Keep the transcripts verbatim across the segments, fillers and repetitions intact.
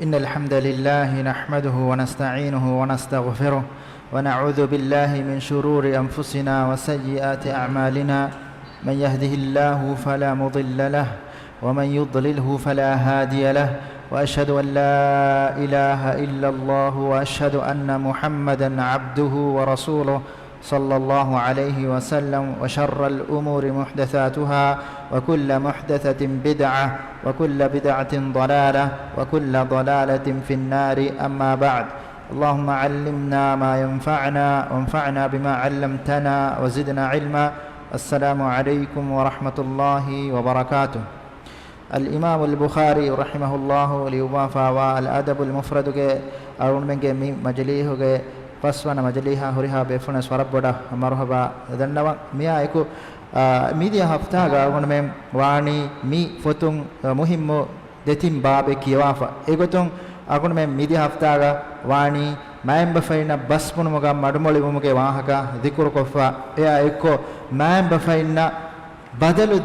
إن الحمد لله نحمده ونستعينه ونستغفره، ونعوذ بالله من شرور أنفسنا وسيئات أعمالنا. من يهده الله فلا مضل له، ومن يضلله فلا هادي له، وأشهد أن لا إله إلا الله، وأشهد أن محمدا عبده ورسوله، صلى الله عليه وسلم، وشر الأمور محدثاتها، وكل محدثة بدعة، وكل بدعة ضلالة، وكل ضلالة في النار. أما بعد، اللهم علمنا ما ينفعنا، وانفعنا بما علمتنا، وزدنا علما. السلام عليكم ورحمة الله وبركاته. އަލްއިމާމު އަލްބުޚާރީ ރަޙިމަހުﷲ ލިޔުއްވާފާވާ އަލްއަދަބު އަލްމުފްރަދުގެ އަޅުގަނޑުމެންގެ މި މަޖިލީހުގެ ފަސްވަނަ މަޖިލީހާ ހުރިހާ ބޭފުޅުންވެސް ވަރަށް ބޮޑަށް މަރުޙަބާ ދަންނަވަން. މިއާ އެކު، އާ، މިދިޔަ ހަފްތާގަ އަޅުގަނޑުމެން ވާނީ މި ފޮތުން، އާ، މުހިއްމު ދެތިން ބާބެއް ކިޔަވާފަ. އެގޮތުން އަޅުގަނޑުމެން މިދިޔަ ހަފްތާގަ ވާނީ މައިންބަފައިންނަށް ބަސް ބުނުމުގަ މަޑުމޮޅިވުމުގެ ވާހަކަ ޛިކުރުކޮށްފަ. އެއާ އެއްކޮށް މައިންބަފައިންނަށް ބަދަލު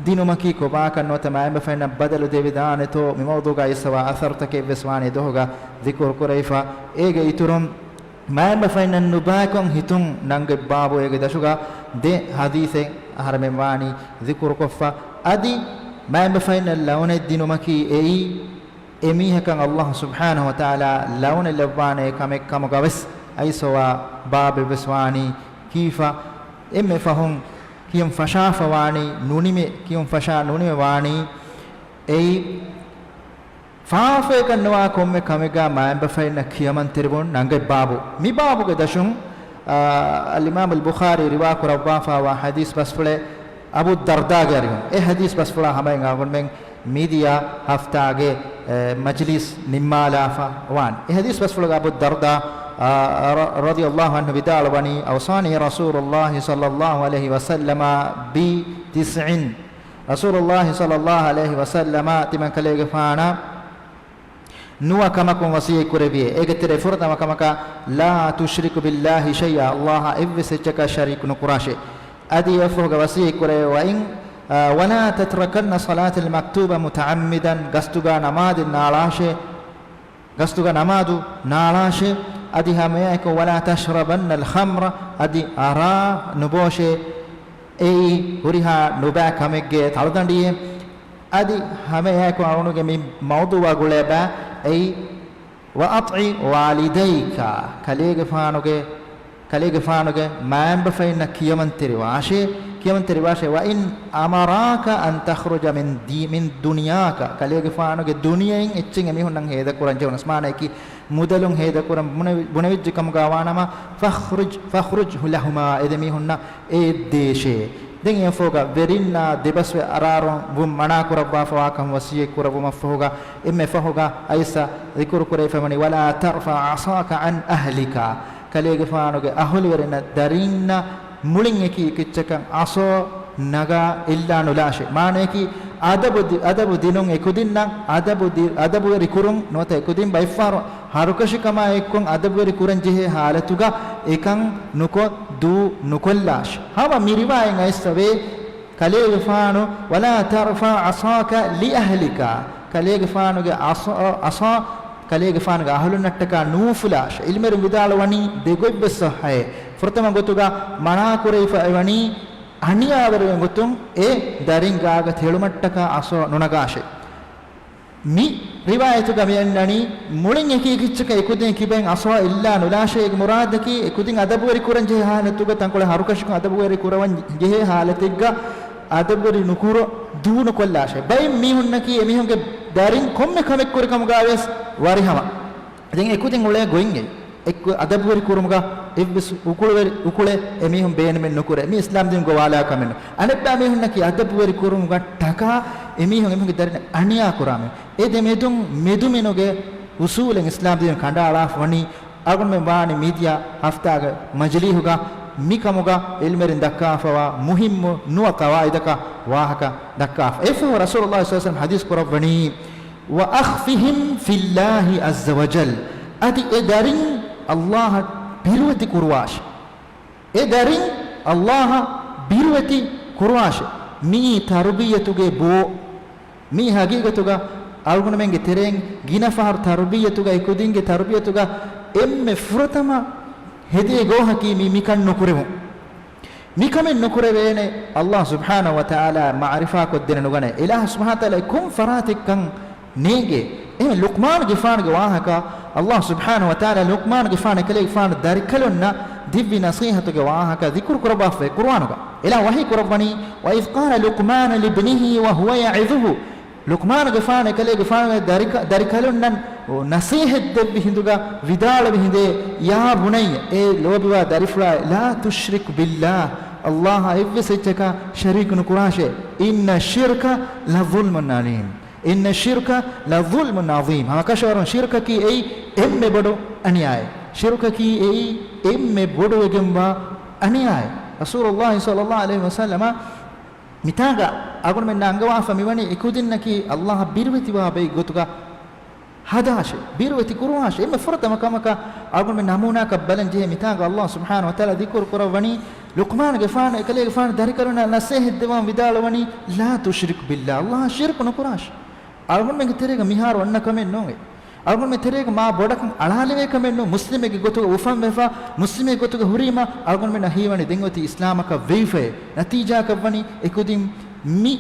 ދިނުމަކީ ކޮބާކަށް ނުވަތަ މައިންބަފައިންނަށް ބަދަލު ދެވިދާނެތޯ މި މައުޟޫގަ އިސްވާ އަސަރުތަކެއްވެސް ވާނީ ދޮހުގަ ޛިކުރު ކުރެވިފަ. އޭގެ އިތުރުން މައިންބަފައިންނަށް ނުބައިކޮށް ހިތުން ނަންގަތް ބާބު އޭގެ ދަށުގަ ދެ ޙަދީޘެއް އަހަރެމެން ވާނީ ޛިކުރުކޮށްފަ. އަދި މައިންބަފައިންނަށް ލަޢުނަތް ދިނުމަކީ އެއީ އެމީހަކަށް ﷲ ސުބްޙާނަހޫ ވަތަޢާލާ ލަޢުނަތް ލައްވާނޭ ކަމެއް ކަމުގަވެސް އައިސްވާ ބާބެއްވެސް ވާނީ ކީފަ. އެންމެ ފަހުން ކިޔަން ފަށާފަވާނީ ނުނިމި، ކިޔުން ފަށާ ނުނިމި ވާނީ އެއީ ފާފައަކަށް ނުވާ ކޮންމެ ކަމެއްގަ މައިންބަފައިންނަށް ކިޔަމަންތެރިވުން ނަންގަތް ބާބު. މި ބާބުގެ ދަށުން، އާ، އަލްއިމާމު އަލްބުޚާރީ ރިވާ ކުރައްވާފާވާ ޙަދީޘް ބަސްފުޅެއް އަބޫ ދަރްދާގެ އަރިހުން. އެ ޙަދީޘް ބަސްފުޅާ ހަމައިން އަޅުގަނޑުމެން މިދިޔަ ހަފްތާގެ، އެ، މަޖިލީސް ނިންމާލާފަ ވާން. އެ ޙަދީޘް ބަސްފުޅުގަ އަބޫ ދަރްދާ، އާ، ރަ-، ރަޟިޔަﷲ ޢަންހު ވިދާޅުވަނީ، أوصاني رسول الله صلى الله عليه وسلم بتسع. ރަސޫލުﷲ ޞައްލަﷲ ޢަލައިހި ވަސައްލަމަ ތިމަން ކަލޭގެފާނަށް ނުވަ ކަމަކުން ވަޞިއްޔަތް ކުރެއްވިއޭ. އޭގެ ތެރޭ ފުރަތަމަ ކަމަކަށް، لا تشرك بالله شيئا، ﷲ އަށް އެއްވެސް އެއްޗަކަށް ޝަރީކު ނުކުރާށޭ. އަދި އެއަށްފަހުގަ ވަޞިއްޔަތް ކުރެއްވި، އައި، ولا تتركن الصلاة المكتوبة متعمدا، ގަސްތުގަ ނަމާދެއް ނާޅާށޭ. ގަސްތުގަ ނަމާދު ނާޅާށޭ. އަދި ހަމައެއާއެކު، ولا تشربن الخمر، އަދި އަރާ ނުބޯށޭ. އެއީ ހުރިހާ ނުބައި ކަމެއްގެ ތަޅުދަނޑިއޭ. އަދި ހަމައެއާއެކު އަޅުގަނޑުގެ މި މައުޟޫޢާ ގުޅޭ ބައި އެއީ، وأطع والديك، ކަލޭގެފާނުގެ، ކަލޭގެފާނުގެ މައިންބަފައިންނަށް ކިޔަމަންތެރިވާށޭ، ކިޔަމަންތެރިވާށޭ. وإن أمراك أن تخرج من دي-، من دنياك، ކަލޭގެފާނުގެ ދުނިޔެއިން އެއްޗެއް އެމީހުންނަށް ހޭދަކުރަން ޖެހުނަސް، މާނައަކީ މުދަލުން ހޭދަކުރަން ބުނެވި-، ބުނެވިއްޖެ ކަމުގަ ވާނަމަ، فاخرج، فاخرجه لهما، އެ ދެމީހުންނަށް އެ ދޭށޭ. ދެން އެއަށްފަހުގަ ވެރިންނާ ދެބަސްވެ އަރާރު ވުން މަނާކުރައްވާފަވާކަން ވަޞިއްޔަތް ކުރެއްވުމަށްފަހުގަ، އެންމެ ފަހުގަ އައިސް ޛިކުރު ކުރެވިފައިވަނީ، ولا ترفع عصاك عن أهلك، ކަލޭގެފާނުގެ އަހުލުވެރިންނަށް ދަރީންނަށް މުޅިން އެކި އެކިއްޗަކަށް އަސޯ ނަގާ އެއްލާ ނުލާށޭ. މާނައަކީ، އަދަބު ދި-، އަދަބު ދިނުން އެކުދިންނަށް އަދަބު ދި-، އަދަބުވެރި ކުރުން ނުވަތަ އެކުދިން ބައެއްފަހަރު ހަރުކަށިކަމާ އެއްކޮށް އަދަބުވެރި ކުރަން ޖެހޭ ޙާލަތުގަ އެކަން ނުކޮށް ދޫ ނުކޮށްލާށޭ. ހަމަ މި ރިވާޔަތް އައިސްފަވޭ، ކަލޭގެފާނު، ولا ترفع عصاك لأهلك، ކަލޭގެފާނުގެ އަސޯ، އަސޯ ކަލޭގެފާނުގެ އަހުލުންނަށްޓަކާ ނޫފުލާށޭ. ޢިލްމުވެރިން ވިދާޅުވަނީ ދެގޮތްވެސް ޞައްޙައޭ. ފުރަތަމަ ގޮތުގަ މަނާކުރެވިފައިވަނީ އަނިޔާވެރިވުން ގޮތުން އެ ދަރިން ގާގަ ތެޅުމަށްޓަކާ އަސޯ ނުނަގާށޭ. މި ރިވާޔަތުގަ މި އަންނަނީ މުޅިން އެކި އެކިއްޗަކަށް އެކުދިން ކިބައިން އަސޯ އެއްލާ ނުލާށޭ. އޭގެ މުރާދަކީ އެކުދިން އަދަބުވެރި ކުރަން ޖެހޭ ޙާލަތުގަ ތަންކޮޅެއް ހަރުކަށިކޮށް އަދަބުވެރި ކުރަވަން ޖެހޭ ޙާލަތެއްގަ އަދަބުވެރި ނުކުރަ ދޫ ނުކޮށްލާށޭ. ބައެއް މީހުންނަކީ އެމީހުންގެ ދަރިން ކޮންމެ ކަމެއް ކުރި ކަމުގަ ވެސް ވަރިހަމަ. ދެން އެކުދިން އުޅޭ ގޮތް އެއް. އެއްކޮށް އަދަބުވެރި ކުރުމުގަ އެއްވެސް އުކުޅުވެރި، އުކުޅެއް އެމީހުން ބޭނުމެއް ނުކުރޭ. މީ އިސްލާމް ދީނުގަ ވާލާ ކަމެއް ނޫން. އަނެއްބައި މީހުންނަކީ އަދަބުވެރި ކުރުމުގަ ޓަކާ އެމީހުން އެމީހުންގެ ދަރިން އަނިޔާ ކުރާމެ. އެ ދެމެދުން މެދުމިނުގެ އުސޫލެއް އިސްލާމް ދީނު ކަނޑައަޅާފަ ވަނީ. އަޅުގަނޑުމެން ވާނީ މިދިޔަ ހަފްތާގެ މަޖިލީހުގަ މިކަމުގަ ޢިލްމުވެރިން ދައްކާފަވާ މުހިއްމު ނުވަ ޤަވާޢިދަކަށް ވާހަކަ ދައްކާފަ. އެއަށްފަހު ރަސޫލުﷲ ޞައްލަﷲ ޢަލައިހި ވަސައްލަމަ ޙަދީޘް ކުރައްވަނީ، وأخفهم في الله عز وجل، އަދި އެ ދަރިން ﷲ އަށް ބިރުވެތި ކުރުވާށި. އެ ދަރިން ﷲ އަށް ބިރުވެތި ކުރުވާށި. މިއީ ތަރުބިޔަތުގެ ބޯ. މީ ހަގީގަތުގަ އަޅުގަނޑުމެންގެ ތެރެއިން ގިނަ ފަހަރު ތަރުބިއްޔަތުގައި ކުދިންގެ ތަރުބިއްޔަތުގަ އެންމެ ފުރަތަމަ ހެދޭ ގޯހަކީ މި، މިކަން ނުކުރެވުން. މިކަމެއް ނުކުރެވޭނެ، ﷲ ސުބްޙާނަހޫ ވަތަޢާލާ މަޢުރިފާކޮށްދޭނެ ނުގަނެ. އިލާހު ސުބްޙާނަހޫ ވަތަޢާލާ ކޮން ފަރާތެއްކަން ނޭނގޭ؟ އެހެން ލުޤްމާނުގެފާނުގެ ވާހަކަ، ﷲ ސުބްޙާނަހޫ ވަތަޢާލާ ލުޤްމާނުގެފާނު އެކަލޭގެފާނު ދަރިކަލުންނަށް ދިއްވި ނަޞޭޙަތުގެ ވާހަކަ ޛިކުރު ކުރައްވާފައި ޤުރުއާނުގަ. އިލާހު ވަޙީ ކުރައްވަނީ، "وإذ قال لقمان لابنه وهو يعظه." ލުޤްމާނުގެފާނު އެކަލޭގެފާނުގެ ދަރިކަ-، ދަރިކަލުންނަށް ނަޞޭޙަތް ދެއްވި ހިނދުގަ ވިދާޅުވި ހިނދޭ، "يا بني، އޭ ލޯބިވާ ދަރިފުޅާ، لا تشرك بالله، ﷲ އާ އެއްވެސް އެއްޗަކާ ޝަރީކު ނުކުރާށޭ. إن الشرك لظلم عليم. إن الشرك لظلم عظيم." ހަމަކަށަވަރުން ޝިރުކަކީ އެއީ އެންމެ ބޮޑު އަނިޔާއެއް. ޝިރުކަކީ އެއީ އެންމެ ބޮޑުވެގެންވާ އަނިޔާއެއް. ރަސޫލުﷲ ޞައްލަﷲ ޢަލައިހި ވަސައްލަމަ މިތާގަ އަޅުގަނޑުމެންނާ އަންގަވާފަ މިވަނީ އެކުދިންނަކީ ﷲ އަށް ބިރުވެތިވާ ބައެއް ގޮތުގަ ހަދާށޭ، ބިރުވެތި ކުރުވާށޭ. އެންމެ ފުރަތަމަ ކަމަކަށް އަޅުގަނޑުމެން ނަމޫނާކަށް ބަލަން ޖެހޭ މިތާގަ ﷲ ސުބްޙާނަހޫ ވަތަޢާލާ ޛިކުރު ކުރައްވަނީ ލުޤްމާނުގެފާނު އެކަލޭގެފާނު ދަރިކަލުންނަށް ނަޞޭޙަތް ދެއްވަން ވިދާޅުވަނީ، "لا تشرك بالله، ﷲ އާ ޝިރުކު ނުކުރާށޭ." އަޅުގަނޑުމެންގެ ތެރޭގަ މިހާރު އޮންނަ ކަމެއް ނޫން. އަޅުގަނޑުމެން ތެރޭގަ މާ ބޮޑަކަށް އަޅާލެވޭ ކަމެއް ނޫން. މުސްލިމެއްގެ ގޮތުގަ އުފަންވެފަ، މުސްލިމެއްގެ ގޮތުގަ ހުރީމަ، އަޅުގަނޑުމެންނަށް ހީވަނީ ދެން އޮތީ އިސްލާމަކަށް ވެވިފައޭ. ނަތީޖާއަކަށް ވަނީ އެކުދިން މި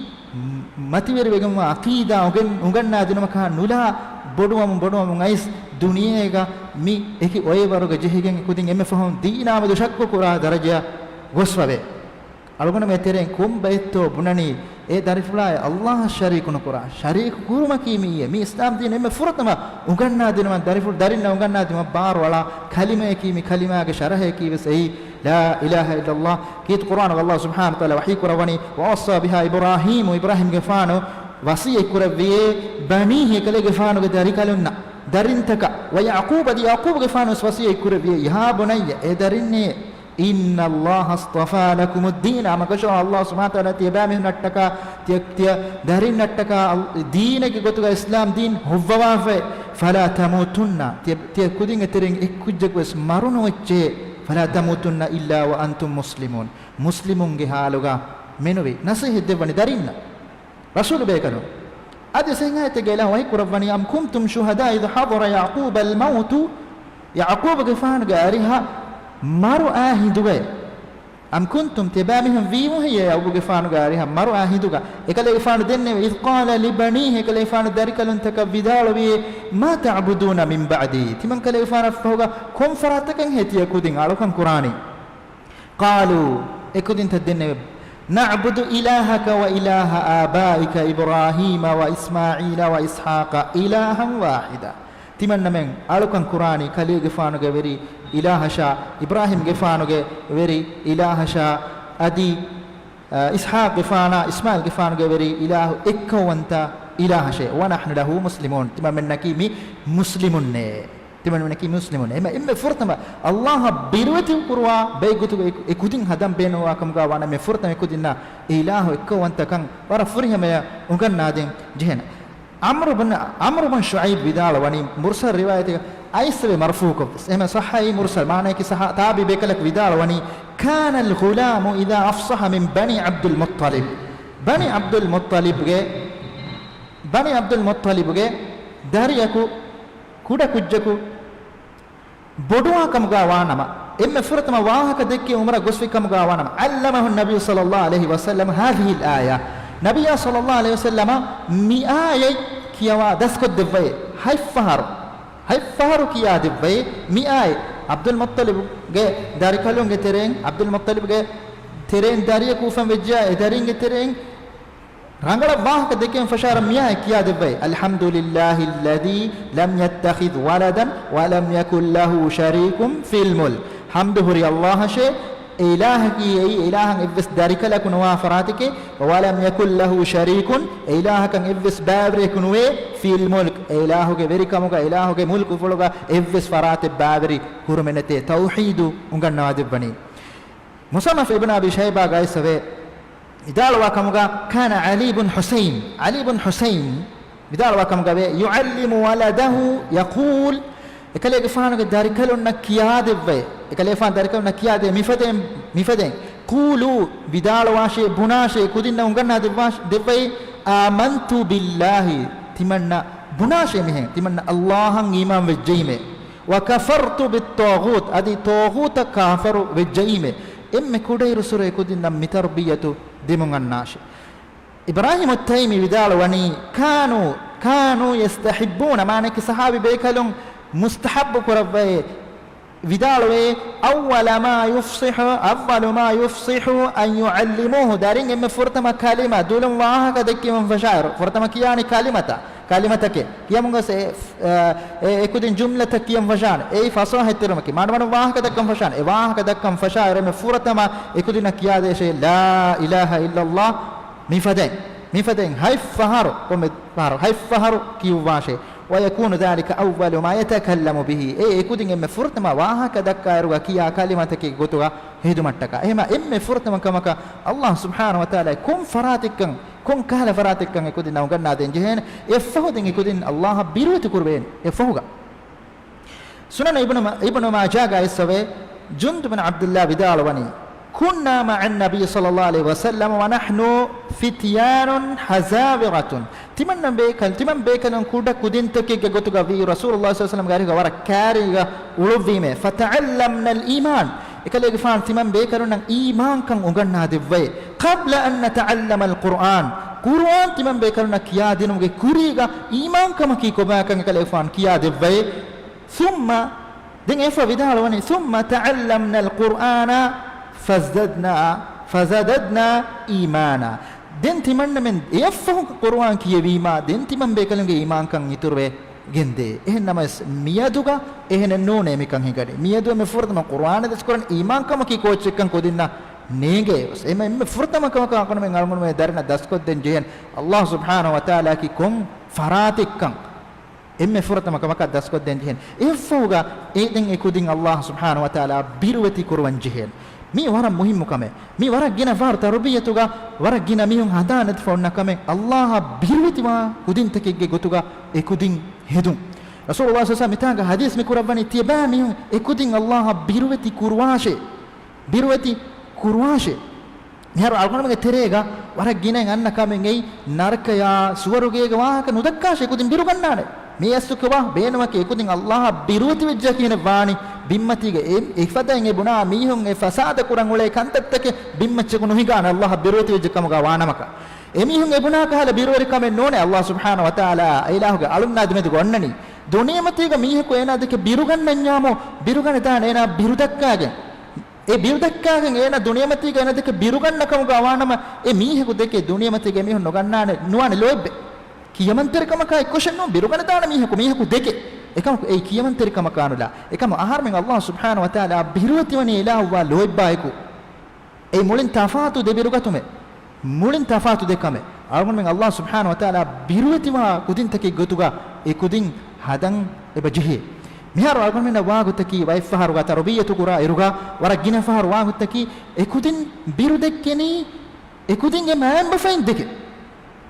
މަތިވެރިވެގެންވާ ޢަޤީދާ އުނގެން-، އުނގަންނާ ދިނުމަކާ ނުލާ ބޮޑުވަމުން ބޮޑުވަމުން އައިސް، ދުނިޔޭގަ މި އެކި އޮއެވަރުގަ ޖެހިގެން އެކުދިން އެންމެ ފަހުން ދީނާމެދު ޝައްކު ކުރާ ދަރަޖަޔަށް ގޮސްފަވޭ. އަޅުގަނޑުމެން ތެރެއިން ކޮން ބައެއްތޯ ބުނަނީ، އޭ ދަރިފުޅާއޭ، ﷲ އަށް ޝަރީކު ނުކުރާ. ޝަރީކު ކުރުމަކީ މިއީ. މި އިސްލާމް ދީން އެންމެ ފުރަތަމަ އުނގަންނާދިނުމަށް، ދަރިފުޅު ދަރިންނަށް އުނގަންނާދިނުމަށް ބާރުއަޅާ ކަލިމަޔަކީ، މި ކަލިމާގެ ޝަރަޙަޔަކީ ވެސް އެއީ، لا إله إلا الله. ކީރިތި ޤުރުއާނުގަ ﷲ ސުބްޙާނަހޫ ވަތަޢާލާ ވަޙީ ކުރައްވަނީ، "ووصى بها إبراهيم"، އިބްރާހީމްގެފާނު ވަޞިއްޔަތް ކުރެއްވިއޭ، "بنيه"، އެކަލޭގެފާނުގެ ދަރިކަލުންނަށް، ދަރިންތަކަށް، "ويعقوب"، އަދި ޔަޢުޤޫބުގެފާނު ވެސް ވަޞިއްޔަތް ކުރެއްވިއޭ، "يا بني"، އޭ ދަރިންނޭ، "إن الله اصطفى لكم الدين"، ހަމަކަށަވަރުން ﷲ ސުބްޙާނަހޫ ވަތަޢާލާ ތިޔަބައިމީހުންނަށްޓަކާ، ތިޔަ، ތިޔަ ދަރިންނަށްޓަކާ އަލް-، ދީނެއްގެ ގޮތުގަ އިސްލާމް ދީން ހޮއްވަވާފައި، "فلا تموتن"، ތިޔަ، ތިޔަ ކުދިންގެ ތެރެއިން އެއްކުއްޖަކު ވެސް މަރުނުވެއްޗޭ، "فلا تموتن إلا وأنتم مسلمون"، މުސްލިމުންގެ ޙާލުގަ މެނުވީ. ނަޞޭޙަތް ދެއްވަނީ ދަރިންނަށް. ރަސޫލު ބޭކަލުން. އަދި އެހެން އާޔަތެއްގައި ﷲ ވަޙީ ކުރައްވަނީ، "أم كنتم شهداء إذ حضر يعقوب الموت"، ޔަޢުޤޫބުގެފާނުގެ އަރިހަށް މަރު އާ ހިނދުގައޭ. "أم كنتم"، ތިޔަބައިމީހުން ވީމުހެއްޔޭ ޔަޢުޤޫބުގެފާނުގެ އަރިހަށް މަރު އާ ހިނދުގަ؟ އެކަލޭގެފާނު ދެންނެވި، "إذ قال لبنيه"، އެކަލޭގެފާނު ދަރިކަލުންތަކަށް ވިދާޅުވިއޭ، "ما تعبدون من بعدي"، ތިމަން ކަލޭގެފާނަށް ފަހުގަ ކޮން ފަރާތަކަށްހޭ ތިޔަ ކުދިން އަޅުކަން ކުރާނީ؟ قالوا، އެކުދިންތައް ދެންނެވި، "نعبد إلهك وإله آبائك إبراهيم وإسماعيل وإسحاق إلها واحدا." ތިމަންނަމެން އަޅުކަން ކުރާނީ ކަލޭގެފާނުގެ ވެރި އިލާހަށާ، އިބްރާހީމްގެފާނުގެ ވެރި އިލާހަށާ، އަދި، އަ، އިސްޙާޤްގެފާނާ، އިސްމާޢީލްގެފާނުގެ ވެރި އިލާހު، އެއްކައުވަންތަ އިލާހަށޭ. "ونحن له مسلمون." ތިމަންމެންނަކީ މި މުސްލިމުންނޭ. ތިމަންމެންނަކީ މުސްލިމުން. އެމަ އެންމެ ފުރަތަމަ ﷲ އަށް ބިރުވެތި ކުރުވާ ބައެއްގޮތުގަ އެ، އެ ކުދިން ހަދަން ބޭނުންވާ ކަމުގަ ވާނަމޭ، ފުރަތަމަ އެ ކުދިންނަށް އެ އިލާހު އެއްކައުވަންތަކަން ވަރަށް ފުރިހަމަޔަށް އުނގަންނާދޭން ޖެހޭނެ. ޢަމްރު ބުން، ޢަމްރު ބުން ޝުޢައިބް ވިދާޅުވަނީ، މުރްސަލް ރިވާޔަތެއް އައިސްވެ މަރްފޫޢުކޮށްވެސް. އެހެން ޞައްޙަ އެއީ މުރްސަލް، މާނަޔަކީ ޞައްޙަ، ތާބިޢީ ބޭކަލަކު ވިދާޅުވަނީ، "كان الغلام إذا أفصح من بني عبد المطلب." ބަނީ ޢަބްދުލް މުއްޠަލިބްގެ، ބަނީ ޢަބްދުލް މުއްޠަލިބްގެ ދަރިޔަކު، ކުޑަކުއްޖަކު ބޮޑުވާ ކަމުގަ ވާނަމަ، އެންމެ ފުރަތަމަ ވާހަކަ ދެއްކި ޢުމުރަށް ގޮސްފި ކަމުގަ ވާނަމަ، علمه النبي صلى الله عليه وسلم هذه الآية. ނަބިއްޔާ ޞައްލައްލާހު ޢަލައިހި ވަސައްލަމަ މި އާޔަތް ކިޔަވާ ދަސްކޮށްދެއްވައޭ. ހަތްފަހަރު، ހަތްފަހަރު ކިޔާދެއްވައޭ މި އާޔަތް. ޢަބްދުލް މުއްޠަލިބުގެ ދަރިކަލުންގެ ތެރެއިން، ޢަބްދުލް މުއްޠަލިބުގެ ތެރެއިން ދަރިޔަކު އުފަން ވެއްޖެޔާ، އެ ދަރިންގެ ތެރެއިން ރަނގަޅަށް ވާހަކަ ދެކެން ފަށާރަ މިއާޔަތް ކިޔާދެއްވައި، "الحمد لله الذي لم يتخذ ولدا ولم يكن له شريك في الملك." ޙަމްދު ހުރީ ﷲ އަށޭ، އެ އިލާހަކީ އެއީ އެ އިލާހަށް އެއްވެސް ދަރިކަލަކު ނުވާ ފަރާތެކޭ، "ولم يكن له شريك"، އެ އިލާހަކަށް އެއްވެސް ބައިވެރިޔަކު ނުވޭ، "في الملك"، އެ އިލާހުގެ ވެރިކަމުގަ، އިލާހުގެ މުލްކުފުޅުގަ އެއްވެސް ފަރާތެއް ބައިވެރި ކުރުމެއް ނެތޭ. ތައުޙީދު އުނގަންނަވާ ދެއްވަނީ. މުޞައްނަފް އިބްނު އަބީ ޝައިބާގައި އައިސްވޭ، ވިދާޅުވާ ކަމުގަ، كان علي بن حسين، ޢަލީ ބުން ޙުސައިން ވިދާޅުވާ ކަމުގަ ވޭ، يعلم ولده يقول، އެކަލޭގެފާނުގެ ދަރިކަލުންނަށް ކިޔާދެއްވައި، އެކަލޭގެފާނު ދަރިކަލުންނަށް ކިޔާދޭ މިފަދައިން، މިފަދައިން، قولوا، ވިދާޅުވާށޭ، ބުނާށޭ، ކުދިންނަށް އުނގަންނާ ދެއްވާށ-، ދެއްވައި، آمنت بالله، ތިމަންނަ ބުނާށޭ މިހެން، ތިމަންނަ އައްލާހަށް އީމާން ވެއްޖައީމޭ. وكفرت بالطاغوت، އަދި ޠާޣޫތަށް ކާފަރު ވެއްޖައީމޭ. އެންމެ ކުޑައިރު ސުރަ އެކުދިންނަށް މި ތަރުބިޔަތު ދެމުން އަންނާށޭ. އިބްރާހީމު ތައިމީ ވިދާޅުވަނީ، كانوا، كانوا يستحبون، މާނައަކީ ސަހާބީ ބޭކަލުން މުސްތަޙައްބު ކުރައްވައޭ، ވިދާޅުވޭ، أول ما يفصح، أول ما يفصح أن يعلموه، ދަރިން އެންމެ ފުރަތަމަ ކަލިމަ ދުލުން ވާހަކަ ދެއްކިވަން ފަށާއިރު، ފުރަތަމަ ކިޔާނީ ކަލިމަތައް، ކަލިމަތަކެއް ކިޔަމުން ގޮސް އެ، އެ، އެ އެކުދިން ޖުމްލަތައް ކިޔަން ފަށާނެ. އެއީ ފަސޭހަ ތެރެއިން މާނަ ވަނަ ވާހަކަ ދައްކަން ފަށާނެ. އެ ވާހަކަ ދައްކަން ފަށާއިރު އެންމެ ފުރަތަމަ އެކުދިންނަށް ކިޔާދޭށޭ، لا إله إلا الله، މިފަދައިން، މިފަދައިން ހަތް ފަހަރު، ކޮންމެ ފަހަރު، ހަތް ފަހަރު ކިޔުއްވާށޭ. ويكون ذلك أول ما يتكلم به، އެ އެކުދިން އެންމެ ފުރަތަމަ ވާހަކަ ދައްކާއިރުގަ ކިޔާ ކަލިމަތަކެއް ގޮތުގަ ހެދުމަށްޓަކާ. އެހެމަ އެންމެ ފުރަތަމަ ކަމަކަށް އައްލާހު ސުބްޙާނަހު ވަތަޢާލާ ކޮން ފަރާތެއްކަން، ކޮން ކަހަލަ ފަރާތެއްކަން އެކުދިންނަށް އުނގަންނާދޭން ޖެހޭނެ؟ އެއަށްފަހު ދެން އެކުދިން އައްލާހަށް ބިރުވެތި ކުރުވޭނެ އެއްފަހުގަ. ސުނަނު އިބްނު މާ-، އިބްނު މާޖާގަ އައިސްފަވޭ، ޖުންދު ބިން ޢަބްދުއްލާ ވިދާޅުވަނީ، كنا مع النبي صلى الله عليه وسلم ونحن فتيان حذاورة. ތިމަންނަ ބޭކަލް، ތިމަން ބޭކަލުން ކުޑަ ކުދިންތަކެއްގެ ގޮތުގަ ވީ، ރަސޫލުﷲ ޞައްލަﷲު ޢަލައިހި ވަސައްލަމްގެ އަރިހުގަ ވަރަށް ކާރީގަ އުޅުއްވީމޭ. فتعلمنا الإيمان، އެކަލޭގެފާނު ތިމަން ބޭކަލުންނަށް އީމާންކަން އުނގަންނާދެއްވައޭ. قبل أن نتعلم القرآن، ޤުރުއާން ތިމަން ބޭކަލުންނަށް ކިޔާދިނުމުގެ ކުރީގަ އީމާންކަމަކީ ކޮބާކަން އެކަލޭގެފާނު ކިޔާދެއްވައޭ. ثم، ދެން އެފަ ވިދާޅުވަނީ، ثم تعلمنا القرآن فزدنا، فزددنا إيمانا. ދެން ތިމަންނަމެން އެއަށްފަހު ޤުރުއާން ކިޔެވީމާ، ދެން ތިމަން ބޭކަލުންގެ އީމާންކަން އިތުރުވެ ގެންދޭ. އެހެން ނަމަވެސް، މިއަދުގަ އެހެނެއް ނޫނޭ މިކަން ހިނގަނީ. މިއަދު އެންމެ ފުރަތަމަ ޤުރުއާނަށް ދަސްކުރަން އީމާންކަމަކީ ކޯއްޗެއްކަން ކުދިންނަށް ނޭނގޭ ވެސް. އެމަ އެންމެ ފުރަތަމަ ކަމަކަށް އަޅުގަނޑުމެން އަޅުގަނޑުމެން ދަރިންނަށް ދަސްކޮށްދޭން ޖެހޭނެ، އައްލާހު ސުބްޙާނަހު ވަތަޢާލާއަކީ ކޮން ފަރާތެއްކަން. އެންމެ ފުރަތަމަ ކަމަކަށް ދަސްކޮށްދޭން ޖެހޭނެ. އެއަށްފަހުގަ އެ ދެން އެކުދިން އައްލާހު ސުބްޙާނަހު ވަތަޢާލާ ބިރުވެތި ކުރުވަން ޖެހޭނެ. މީ ވަރަށް މުހިއްމު ކަމެއް. މީ ވަރަށް ގިނަ ފަހަރު ތަރުބިޔަތުގަ ވަރަށް ގިނަ މީހުން ހަނދާން ނެތިފަ އޮންނަ ކަމެއް، އައްލާހަށް ބިރުވެތިވާ ކުދިންތަކެއްގެ ގޮތުގަ އެ ކުދިން ހެދުން. ރަސޫލުﷲ ޞައްލަﷲު ޢަލައިހި ވަސައްލަމް މިތާނގަ ޙަދީޘް މި ކުރައްވަނީ، ތިޔަބައި މީހުން އެ ކުދިން އައްލާހަށް ބިރުވެތި ކުރުވާށޭ. ބިރުވެތި ކުރުވާށޭ. މިހާރު އަޅުގަނޑުމެންގެ ތެރޭގަ ވަރަށް ގިނައިން އަންނަ ކަމެއް އެއީ، ނަރަކަޔާ ސުވަރުގޭގެ ވާހަކަ ނުދައްކާށޭ ކުދިން ބިރުގަންނާނެ. މި އަސްލު ކޮބާ ބޭނުމަކީ އެކުދިން އައްލާހަށް ބިރުވެތިވެއްޖެ ކިހިނެއް ވާނީ؟ ބިންމަތީގަ އެ، އެފަދައިން އެ ބުނާ މީހުން އެ ފަސާދަ ކުރަން އުޅޭ ކަންތައްތަކެއް ބިންމައްޗަކު ނުހިނގާނެ އައްލާހަށް ބިރުވެތިވެއްޖެ ކަމުގަ ވާނަމަކަށް. އެމީހުން އެ ބުނާ ކަހަލަ ބިރުވެރިކަމެއް ނޫނޭ. އައްލާހު ސުބްޙާނަހު ވަތަޢާލާ އެ އިލާހުގެ އަޅުންނާ ދެމެދުގަ އޮންނަނީ. ދުނިޔެމަތީގަ މީހަކު އޭނާ ދެކެ ބިރުގަންނަންޏާމު، ބިރުގަނެދާނެ އޭނާ ބިރުދައްކާގެން. އެ ބިރުދައްކާގެން އޭނާ ދުނިޔެމަތީގަ އޭނާ ދެކެ ބިރުގަންނަ ކަމުގަ ވާނަމަ، އެ މީހަކު ދެކެ ދުނިޔެމަތީގަ އެމީހުން ނުގަންނާނެ، ނުވާނެ ލޯތްބެއް. ކިޔަމަންތެރިކަމަކާ އެއްކޮށެއް ނޫން ބިރުގަނެދާނެ މީހަކު، މީހަކު ދެކެ. އެކަމަކު އެއީ ކިޔަމަންތެރިކަމަކާ ނުލާ. އެކަމު އަހަރުމެން އައްލާހު ސުބްޙާނަހު ވަތަޢާލާ ބިރުވެތިވަނީ އިލާހުއްވާ ލޯތްބާއެކު. އެ މުޅިން ތަފާތު ދެ ބިރުގަތުމެއް. މުޅިން ތަފާތު ދެ ކަމެއް. އަޅުގަނޑުމެން އައްލާހު ސުބްޙާނަހު ވަތަޢާލާ ބިރުވެތިވާ ކުދިންތަކެއް ގޮތުގަ އެ ކުދިން ހަދަން އެބަ ޖެހޭ. މިހާރު އަޅުގަނޑުމެންނަށް ވާ ގޮތަކީ، ވައިފަހަރުގަ ތަރުބިއްޔަތު ކުރާ އިރުގަ ވަރަށް ގިނަ ފަހަރު ވާ ގޮތަކީ، އެ ކުދިން ބިރު ދެއްކެނީ އެ ކުދިންގެ މައިންބަފައިން ދެކެ.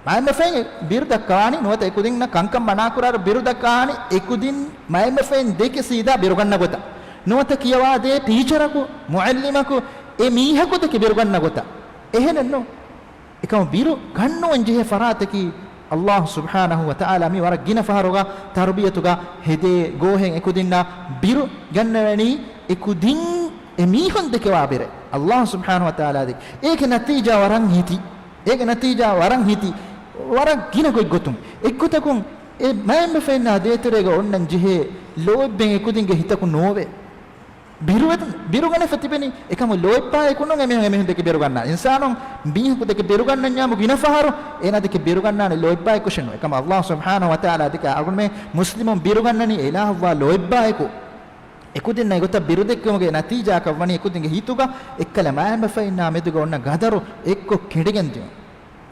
މައިންބަފައިން ބިރު ދައްކާނީ، ނުވަތަ އެ ކުދިންނަށް ކަންކަން މަނާކުރާއިރު ބިރު ދައްކާނީ އެ ކުދިން މައިންބަފައިން ދެކެ ސީދާ ބިރުގަންނަ ގޮތަށް. ނުވަތަ ކިޔަވާދޭ ޓީޗަރަކު، މުޢައްލިމަކު އެ މީހަކު ދެކެ ބިރުގަންނަ ގޮތަށް. އެހެނެއްނު. އެކަމު ބިރު ގަންނުވަން ޖެހޭ ފަރާތަކީ، އައްލާހު ސުބްޙާނަހު ވަތަޢާލާ މި ވަރަށް ގިނަ ފަހަރުގަ ތަރުބިޔަތުގަ ހެދޭ ގޯހެއް އެކުދިންނަށް ބިރު ގަންނަވަނީ އެ ކުދިން އެ މީހުން ދެކެވާ ބިރެއް. އައްލާހު ސުބްޙާނަހު ވަތަޢާލާ ދެކެ. އޭގެ ނަތީޖާ ވަރަށް ހިތި. އޭގެ ނަތީޖާ ވަރަށް ހިތި. ވަރަށް ގިނަ ގޮތްގޮތުން. އެއްގޮތަކުން އެ މައިންބަފައިންނާ ދޭތެރޭގަ އޮންނަން ޖެހޭ ލޯތްބެއް އެކުދިންގެ ހިތަކު ނޯވޭ. ބިރުވެތި، ބިރުގަނެފަ ތިބެނީ. އެކަމު ލޯތްބާއެކު ނޫން އެމީހުން އެމީހުން ދެކެ ބިރުގަންނާ. އިންސާނުން މީހަކު ދެކެ ބިރުގަންނަންޏާމު ގިނަ ފަހަރު އޭނާ ދެކެ ބިރުގަންނާނެ ލޯތްބާއެއްކޮށެއްނު. އެކަމު އައްލާހު ސުބްޙާނަހު ވަތަޢާލާ ދެކެ އަޅުގަނޑުމެން މުސްލިމުން ބިރުގަންނަނީ އެ އިލާހުއްވާ ލޯތްބާއެކު. އެކުދިންނަށް އެގޮތަށް ބިރުދެއްކުމުގެ ނަތީޖާއަކަށް ވަނީ އެކުދިންގެ ހިތުގަ އެއްކަލަ މައިންބަފައިންނާ މެދުގަ އޮންނަ ގަދަރު އެއްކޮށް ކެނޑިގެން ދިޔުން.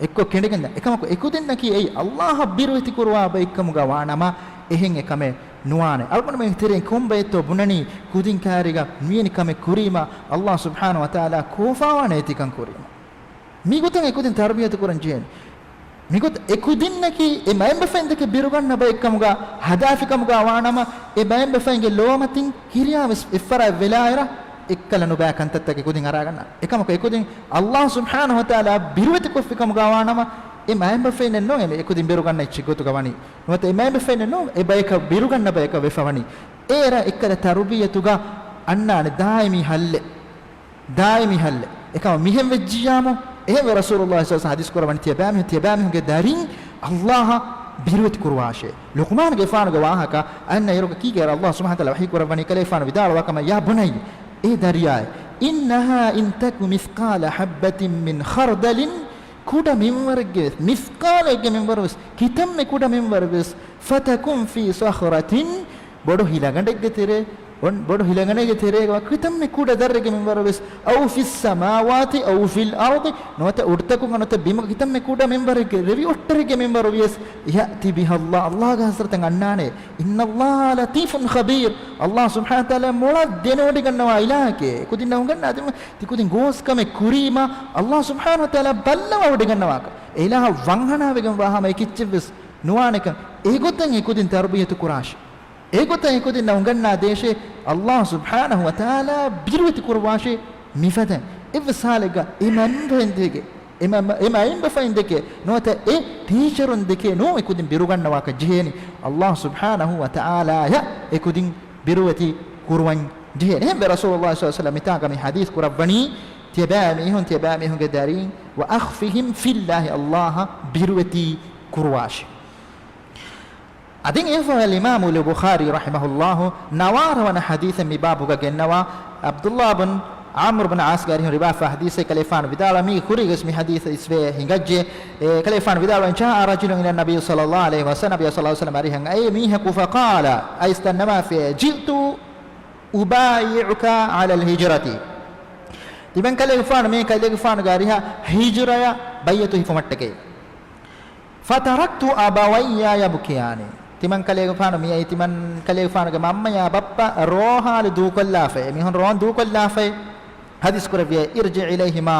އެއްކޮށް ކެނޑިގެން ދިޔުން. އެކަމަކު އެކުދިންނަކީ އެއީ އައްލާހަށް ބިރުވެތި ކުރުވާ ބައެއްކަމުގަ ވާނަމަ، އެހެން އެ ކަމެއް ނުވާނެ. އަޅުގަނޑުމެން ތެރެއިން ކޮން ބައެއްތޯ ބުނަނީ ކުދިން ކައިރީގަ މިވެނި ކަމެއް ކުރީމަ، އައްލާހު ސުބްޙާނަހު ވަތަޢާލާ ކޯފާވާނެ އެތިކަން ކުރީމަ. މިގޮތަށް އެކުދިން ތަރުބިޔަތު ކުރަން ޖެހޭނެ. މިގޮތަށް އެކުދިންނަކީ އެ މައިންބަފައިން ދެކެ ބިރުގަންނަ ބައެއްކަމުގަ ހަދާފިކަމުގަ ވާނަމަ، އެ މައިންބަފައިންގެ ލޯމަތިން ކިރިޔާވެސް އެއްފަރާތް ވެލާއިރަށް އެއްކަލަ ނުބައި ކަންތައްތަކެއް ކުދިން އަރާގަންނާނެ. އެކަމަކު އެކުދިން އައްލާހު ސުބްޙާނަހު ވަތަޢާލާ ބިރުވެތިކޮށްފިކަމުގަ ވާނަމަ، އެ މައިންބަފައިންނެއް ނޫން އެ މި އެކުދިން ބިރުގަންނަ އެއްޗެއް ގޮތުގަ ވަނީ. ނުވަތަ އެ މައިންބަފައިންނެއް ނޫން އެ ބަޔަކަށް ބިރުގަންނަ ބަޔަކަށް ވެފަ ވަނީ. އޭރަށް އެއްކަލަ ތަރުބިޔަތުގަ އަންނާނެ ދާއިމީ ހައްލެއް. ދާއިމީ ހައްލެއް. އެކަމަ މިހެން ވެއްޖިއްޔާމު، އެހެންވެ ރަސޫލުﷲ ޞައްލަﷲު ޢަލައިހި ވަސައްލަމަ ޙަދީޘް ކުރައްވަނީ ތިޔަބައިމީހުން، ތިޔަބައިމީހުންގެ ދަރިން ﷲ އަށް ބިރުވެތި ކުރުވާށޭ. ލުޤްމާނުގެފާނުގެ ވާހަކަ އަންނަ އިރުގަ ކީގެ ﷲ ސުބްޙާނަހޫ ވަތަޢާލާ ވަޙީ ކުރައްވަނީ ކަލޭގެފާނު ވިދާޅުވާ ކަމަށް، يا بني، އޭ ދަރިޔާއޭ، إنها إن تك مثقال حبة من خردل، ކުޑަ މިންވަރެއްގެ ވެސް، މިސްޤާލެއްގެ މިންވަރު ވެސް، ކިތަންމެ ކުޑަ މިންވަރު ވެސް، فتكن في صخرة، ބޮޑު ހިލަގަނޑެއްގެ ތެރޭ، އޮން ބޮޑު ހިލަގަނޑެއްގެ ތެރޭގަ ކިތަންމެ ކުޑަ ދައްރެއްގެ މިންވަރު ވެސް، أو في السماوات أو في الأرض، ނުވަތަ އުޑުތަކުން ނުވަތަ ބިމުގެ ކިތަންމެ ކުޑަ މިންވަރެއްގެ ރެވި އޮށްޓަރެއްގެ މިންވަރު ވިޔަސް، يأت بها الله، ﷲގެ ޙަޟްރަތަށް އަންނާނެ. إن الله لطيف خبير، ﷲ ސުބްޙާނަހޫ ވަތަޢާލާ މޮޅަށް ދެނެވޮޑިގަންނަވާ އިލާހެކޭ. ކުދިންނަށް އުނގަންނާ ދެމަ، ތި ކުދިން ގޯސް ކަމެއް ކުރީމަ، ﷲ ސުބްޙާނަހޫ ވަތަޢާލާ ބައްލަވާ ވޮޑިގަންނަވާކަށް. އެ އިލާހަށް ވަންހަނާވެގެންވާ ހަމަ އެކިއްޗެއް ވެސް ނުވާނެކަން. އެގޮތަށް އެ ކުދިން ތަރުބިޔަތު ކުރާށި. އެގޮތަށް އެކުދިންނަށް އުނގަންނާ ދޭށޭ، ﷲ ސުބްޙާނަހޫ ވަތަޢާލާ ބިރުވެތި ކުރުވާށޭ. މިފަދައިން އެއްވެސް ހާލެއްގަ އެ މަންބަފައިން ދެކެ، އެ މަ-، އެ މައިންބަފައިން ދެކެ، ނުވަތަ އެ ޓީޗަރުން ދެކެ ނޫން އެކުދިން ބިރުގަންނަވާކަށް ޖެހޭނީ. ﷲ ސުބްޙާނަހޫ ވަތަޢާލާއަށް އެކުދިން ބިރުވެތި ކުރުވަން ޖެހޭނީ. އެހެންވެ ރަސޫލުﷲ ޞައްލަﷲު ޢަލައިހި ވަސައްލަމަ މިތާގަ މި ޙަދީޘް ކުރައްވަނީ، ތިޔަބައިމީހުން، ތިޔަބައިމީހުންގެ ދަރީން، وأخفهم في الله، ﷲއަށް ބިރުވެތި ކުރުވާށި. އަދި އެފަހަލް އިމާމުލް ބުޚާރީ ރަޙިމަހުﷲ ނަވާރަ ވަނަ ޙަދީޘެއް މި ބާބުގަ ގެންނަވާ، ޢަބްދުﷲ ބިން ޢަމްރު ބިން ޢާޞްގެ އަރިހުން ރިވާފާ ޙަދީޘެއް. ކަލޭފާނު ވިދާޅުވީ މީ ކުރީގަސް މި ޙަދީޘް އިސްވެ ހިނގައްޖެ. އެ ކަލޭފާނު ވިދާޅުވީ، جاء رجل إلى النبي صلى الله عليه وسلم، ނަބިއްޔާ ޞައްލަﷲު ޢަލައިހި ވަސައްލަމަ އަރިހަށް އައީ މީހަކު، فقال، އައިސް ދަންނަވާފި، جئت أبايعك على الهجرة. ތިމަން ކަލޭގެފާނު މީ ކަލޭގެފާނުގެ އަރިހަށް ހިޖުރަޔަށް ބައިޢަތު ހިފުމަށްޓަކައި. فتركت أبوي يبكيان. ތިމަން ކަލޭގެފާނު މިއައީ ތިމަން ކަލޭގެފާނުގެ މަންމަޔާ ބައްޕަ ރޯހާލު ދޫކޮށްލާފައި. މީހުން ރޯން ދޫކޮށްލާފައި. ޙަދީޘް ކުރެއްވިއޭ، ارجع إليهما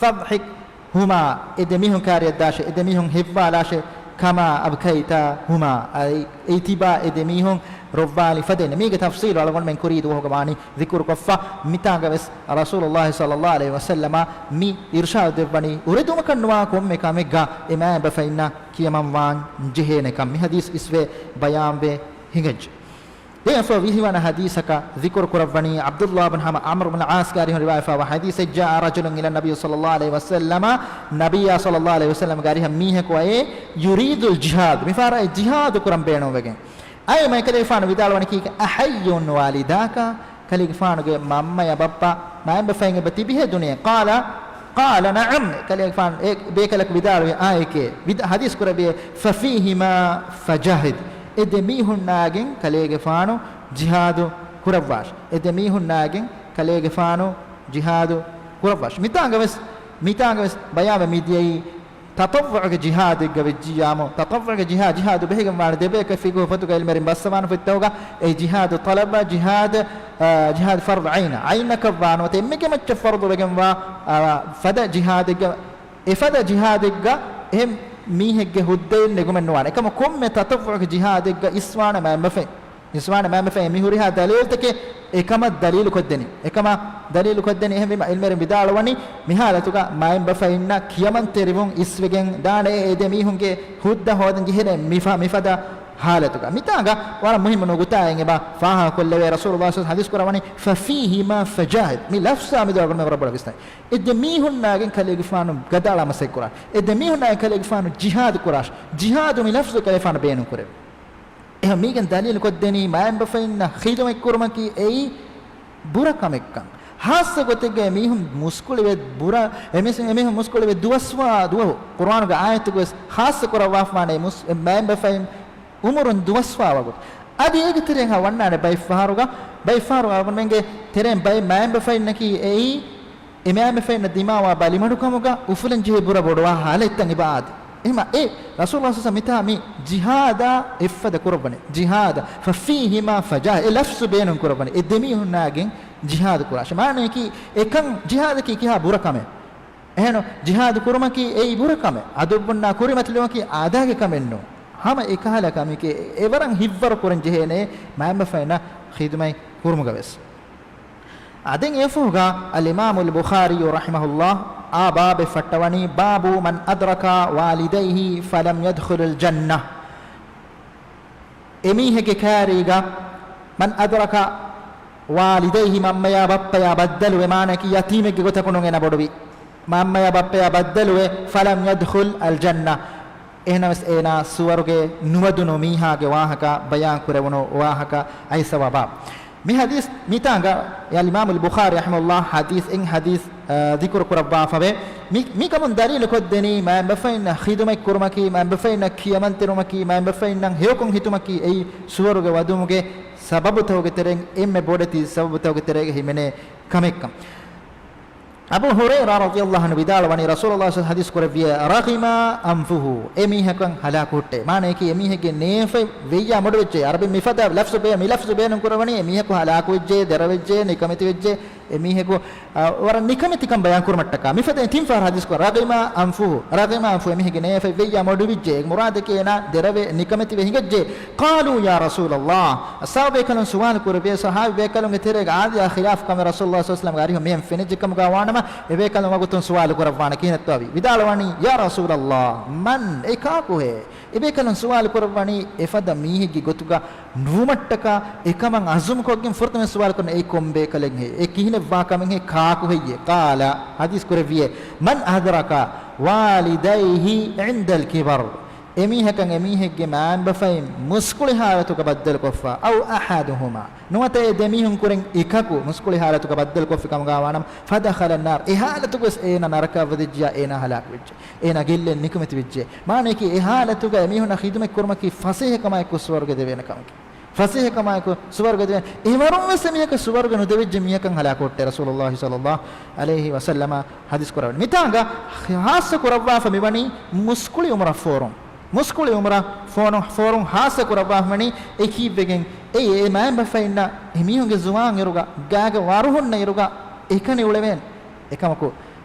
فأضحكهما. އެ ދެ މީހުން ކާރިއަށް ދާށޭ، އެ ދެ މީހުން ހިތްވާލާށޭ، كما أبكيتهما. އައި، އެ ތިބާ އެ ދެ މީހުން ރޮއްވާލި ފަދައިން. މީގެ ތަފްޞީލު އަޅުގަނޑުމެން ކުރީ ދުވަހުގަ ވާނީ ޛިކުރުކޮށްފަ. މިތާނގަ ވެސް ރަސޫލުﷲ ޞައްލަﷲު ޢަލައިހި ވަސައްލަމަ މި އިރުޝާދު ދެއްވަނީ، އުރެދުމަކަށް ނުވާ ކޮންމެ ކަމެއްގަ އެ މައިންބަފައިންނަށް ކިޔަމަންވާން ޖެހޭނެ ކަން މި ޙަދީޘް އިސްވެ ބަޔާންވެ ހިނގައްޖެ. ދެން އެފަ ވިހިވަނަ ޙަދީޘަކަށް ޛިކުރު ކުރައްވަނީ، ޢަބްދުﷲ ބިން ޢާޞް ގެ އަރިހުން ރިވާޔަތްވާ ޙަދީޘެއް، جاء رجل إلى النبي صلى الله عليه وسلم، ނަބިއްޔާ ޞައްލަﷲު ޢަލައިހި ވަސައްލަމަގެ އަރިހަށް މީހަކު އައޭ، يريد الجهاد، މިފަހަރަށް ޖިހާދު ކުރަން ބޭނުންވެގެން. އައި މައި ކަލޭގެފާނު ވިދާޅުވަނީ ކީކޭ، أحي والداك، ކަލޭގެފާނުގެ މަންމަޔާ ބައްޕަ މައިންބަފައިން އެބަ ތިބިހޭ ދުނިޔެ؟ قال، قال نعم، ކަލޭގެފާނު އެ ބޭކަލަކު ވިދާޅުވި އާއެކޭ، ވިދ-، ޙަދީޘް ކުރެއްވިއޭ، ففيهما فجاهد، އެ ދެ މީހުންނާގެން ކަލޭގެފާނު ޖިހާދު ކުރައްވާށި. އެ ދެ މީހުންނާގެން ކަލޭގެފާނު ޖިހާދު ކުރައްވާށި. މިތާނގަ ވެސް، މިތާނގަ ވެސް ބަޔާންވެ މިދިޔައީ، ތަޠައްވުޢުގެ ޖިހާދެއްގަ ވެއްޖިއްޔާމު، ތަޠައްވުޢުގެ ޖިހާ-، ޖިހާދު ބެހިގެން ވާނެ ދެބޭކަށް ފިޤުހު ފޮތުގަ އިލްމެރިން ބައްސަވާނެ ފޮތްތަކުގަ. އެ ޖިހާދު ޠަލަބަށް، ޖިހާދު، އާ، ޖިހާދު ފަރްޟު ޢައިނަށް، ޢައިނަކަށް ވާ ނުވަތަ އެންމެގެ މައްޗަށް ފަރްޟު ވެގެންވާ، އާ، ފަދަ ޖިހާދެއްގަ، އެ ފަދަ ޖިހާދެއްގަ އެހެން މީހެއްގެ ހުއްދައެއް ނެގުމެއް ނުވާނެ. އެކަމަ ކޮންމެ ތަޠައްވުޢުގެ ޖިހާދެއްގަ އިސްވާނެ މައިންބަފައިން. އިސްވާނެ މައިންބަފައިން މި ހުރިހާ ދަލީލުތަކެއް އެކަމަށް ދަލީލު ކޮށްދެނީ. އެކަމަށް ދަލީލު ކޮށްދެނީ. އެހެންވީމަ އިލްމެރިން ވިދާޅުވަނީ މި ހާލަތުގަ މައިންބަފައިންނަށް ކިޔަމަންތެރިވުން އިސްވެގެން ދާނެ އެ ދެ މީހުންގެ ހުއްދަ ހޯދަން ޖެހޭނެ މިފަ-، މިފަދަ ހާލަތުގަ. މިތާނގަ ވަރަށް މުހިއްމު ނުކުތާއެއް އެބަ ފާހަގަކޮށްލެވޭ. ރަސޫލުﷲ ޞައްލަﷲު ޢަލައިހި ވަސައްލަމަ ޙަދީޘް ކުރައްވަނީ، ففيهما فجاهد. މި ލަފްޒާ މެދު އަޅުގަނޑުމެން ވަރަށް ބޮޑަށް ވިސްނަން. އެ ދެ މީހުންނާގެން ކަލޭގެފާނު ގަދައަޅާ މަސައްކަތް ކުރާށި. އެ ދެ މީހުންނާގެން ކަލޭގެފާނު ޖިހާދު ކުރާށި. ޖިހާދު މި ލަފްޒު ކަލޭގެފާނު ބޭނުން ކުރެވި. އެހެން މީގެން ދަލީލު ކޮށްދެނީ މައިންބަފައިންނަށް ޚިދުމަތް ކުރުމަކީ އެއީ ބުރަ ކަމެއްކަން. ޚާއްޞަ ގޮތެއްގައި މީހުން މުސްކުޅިވެ ބުރަ، އެ މީސް-، އެމީހުން މުސްކުޅިވެ ދުވަސްވާ ދުވަހު ޤުރްއާނުގެ އާޔަތުގަވެސް ޚާއްޞަ ކުރައްވާފަވާނެ މުސް-، މައިންބަފައިން އުމުރުން ދުވަސްވާ ވަގުތު. އަދި އޭގެ ތެރެއިން ހަ ވަންނާނެ ބައެއްފަހަރުގަ، ބައެއްފަހަރު އަޅުގަނޑުމެންގެ ތެރެއިން ބައެއް މައިންބަފައިންނަކީ އެއީ އެ މައިންބަފައިންނަށް ދިމާވާ ބަލިމަޑުކަމުގަ އުފުލަން ޖެހޭ ބުރަ ބޮޑުވާ ހާލަތްތައް އެބަ އާދޭ. އެހެމަ އެ ރަސޫލުﷲ ޞައްލަﷲު ޢަލައިހި ވަސައްލަމަ މިތާ މި ޖިހާދާ އެއްފަދަ ކުރައްވަނީ. ޖިހާދަށް، ففيهما فجاهد، އެ ލަފްޒު ބޭނުން ކުރައްވަނީ. އެ ދެމީހުންނާގެން ޖިހާދު ކުރާށޭ. މާނަޔަކީ އެކަން ޖިހާދަކީ ކިހާ ބުރަ ކަމެއް. އެހެން ޖިހާދު ކުރުމަކީ އެއީ ބުރަ ކަމެއް. ޢަދުއްވުންނާ ކުރިމަތިލުމަކީ އާދައިގެ ކަމެއް ނޫން. ހަމަ އެކަހަލަ ކަމެކޭ. އެވަރަށް ހިތްވަރު ކުރަން ޖެހޭނެ މައިންބަފައިންނަށް ޚިދުމަތް ކުރުމުގަވެސް. އަދި އެފަހުގަ އަލްއިމާމުލް ބުޚާރީ ރަޙިމަހުﷲ އާ ބާބެއް ފައްޓަވަނީ، باب من أدرك والديه فلم يدخل الجنة. އެމީހެއްގެ ކާރީގަ، من أدرك والديه، މަންމަޔާ ބައްޕަޔާ ބައްދަލުވެ، މާނައަކީ ޔަތީމެއްގެ ގޮތަކުނު އޭނާ ބޮޑުވި، މަންމަޔާ ބައްޕަޔާ ބައްދަލުވެ، فلم يدخل الجنة، އެހެނަސް އޭނާ ސުވަރުގެ ނުވަދުނު މީހާގެ ވާހަކަ ބަޔާން ކުރެވުނު ވާހަކަ އައިސް ވާ ބާ. މި ޙަދީޘް މިތާނގަ އަލްއިމާމުލް ބުޚާރީ ރަޙިމަހުﷲ ޙަދީޘް އިން ޙަދީޘް، އާ، ޛިކުރު ކުރައްވާފަވޭ. މި، މިކަމުން ދަލީލު ކޮށްދެނީ، މައިންބަފައިންނަށް ޚިދުމަތް ކުރުމަކީ، މައިންބަފައިންނަށް ކިޔަމަންތެރިވުމަކީ، މައިންބަފައިންނަށް ހެޔޮކޮން ހިތުމަކީ، އެއީ ސުވަރުގެ ވަދުމުގެ ސަބަބުތަކުގެ ތެރެއިން އެންމެ ބޮޑެތި ސަބަބުތަކުގެ ތެރޭގަ ހިމެނޭ ކަމެއްކަން. އަބޫ ހުރައިރާ ރަޟިޔަﷲ ޢަންހު ވިދާޅުވަނީ، ރަސޫލުﷲ ޙަދީޘް ކުރެއްވިއޭ، رغم أنفه، އެ މީހަކަށް ހަލާކު ހުއްޓޭ. މާނައަކީ، އެ މީހެއްގެ ނޭފަތް ވެއްޔާ މޮޑުވެއްޖެ. ޢަރަބިން މިފަދަ ލަފްޒު ބޭ، މި ލަފްޒު ބޭނުން ކުރައްވަނީ، އެ މީހަކު ހަލާކުވެއްޖެ، ދެރަވެއްޖެ، ނިކަމެތިވެއްޖެ، އެ މީހަކު، އަ، ވަރަށް ނިކަމެތިކަން ބަޔާން ކުރުމަށްޓަކާ. މިފަދައިން ތިން ފަހަރު ޙަދީޘް ކުރައްވާ، رغم أنفه، رغم أنفه، އެ މީހެއްގެ ނޭފަތް ވެއްޔާ މޮޑުވެއްޖެ. އޭގެ މުރާދަކީ އޭނާ ދެރަވެ ނިކަމެތިވެ ހިނގައްޖެ. قالوا يا رسول الله، އަޞްޙާބުބޭކަލުން ސުވާލު ކުރެއްވިއޭ، ޞަޙާބީ ބޭކަލުންގެ ތެރޭގަ އާދަޔާ ޚިލާފު ކަމެއް ރަސޫލުﷲ ޞައްލަﷲ ޢަލައިހި ވަސައްލަމްގެ އަރިހުން މިހެން ފެނިއްޖެ ކަމުގަ ވާނަމަ، އެބޭކަލުން ވަގުތުން ސުވާލު ކުރައްވާނެ ކިހިނެއްތޯ އަވީ. ވިދާޅުވަނީ، يا رسول الله، من، އެ ކާކުހޭ؟ އެބޭކަލުން ސުވާލު ކުރައްވަނީ އެފަދަ މީހެއްގެ ގޮތުގަ ނުވުމަށްޓަކާ، އެކަމަށް އަޒުމް ކޮށްގެން ފުރަތަމަ ސުވާލު ކުރަނީ، އެއީ ކޮން ބޭކަލެއްހޭ؟ އެ ކިހިނެއްވާ ކަމެއްހޭ؟ ކާކުހެއްޔޭ؟ قال، ޙަދީޘް ކުރެއްވިއޭ، من أدرك والديه عند الكبر، އެމީހަކަށް އެމީހެއްގެ މައިންބަފައިން މުސްކުޅި ޙާލަތުގަ ބައްދަލުކޮށްފަ، أو أحدهما، ނުވަތަ އެ ދެމީހުން ކުރެން އެކަކު މުސްކުޅި ޙާލަތުގަ ބައްދަލުކޮށްފި ކަމުގަ ވާނަމަ، فدخل النار، އެ ޙާލަތުގަވެސް އޭނާ ނަރަކައަށް ވަދެއްޖިޔާ އޭނާ ހަލާކުވެއްޖެ. އޭނާ ގެއްލެން ނިކަމެތިވެއްޖެ. މާނައަކީ އެ ޙާލަތުގަ އެމީހުންނަށް ޚިދުމަތް ކުރުމަކީ ފަސޭހަކަމާއެކު ސުވަރުގެ ދެވޭނެ ކަމަކީ. ފަސޭހަކަމާއެކު ސުވަރުގެ ދެވޭނެ. އެވަރުން ވެސް އެމީހަކަށް ސުވަރުގެ ނުދެވިއްޖެ މީހަކަށް ހަލާކު ހުއްޓޭ، ރަސޫލުﷲ ޞައްލަﷲ ޢަލައިހި ވަސައްލަމަ ޙަދީޘް ކުރައްވަނީ. މިތާނގަ ޚާއްޞަ ކުރައްވާފަ މިވަނީ މުސްކުޅި އުމުރަށް ފޯރުން. މުސްކުޅި އުމުރަށް ފޯރުން، ފޯރުން ޚާއްޞަ ކުރައްވާފަ ވަނީ އެކީއްވެގެން. އެއީ އެ މައިންބަފައިންނަށް އެމީހުންގެ ޒުވާން އިރުގަ، ގާގަ ވަރު ހުންނަ އިރުގަ އެކަނި އުޅެވޭނެ. އެކަމަކު،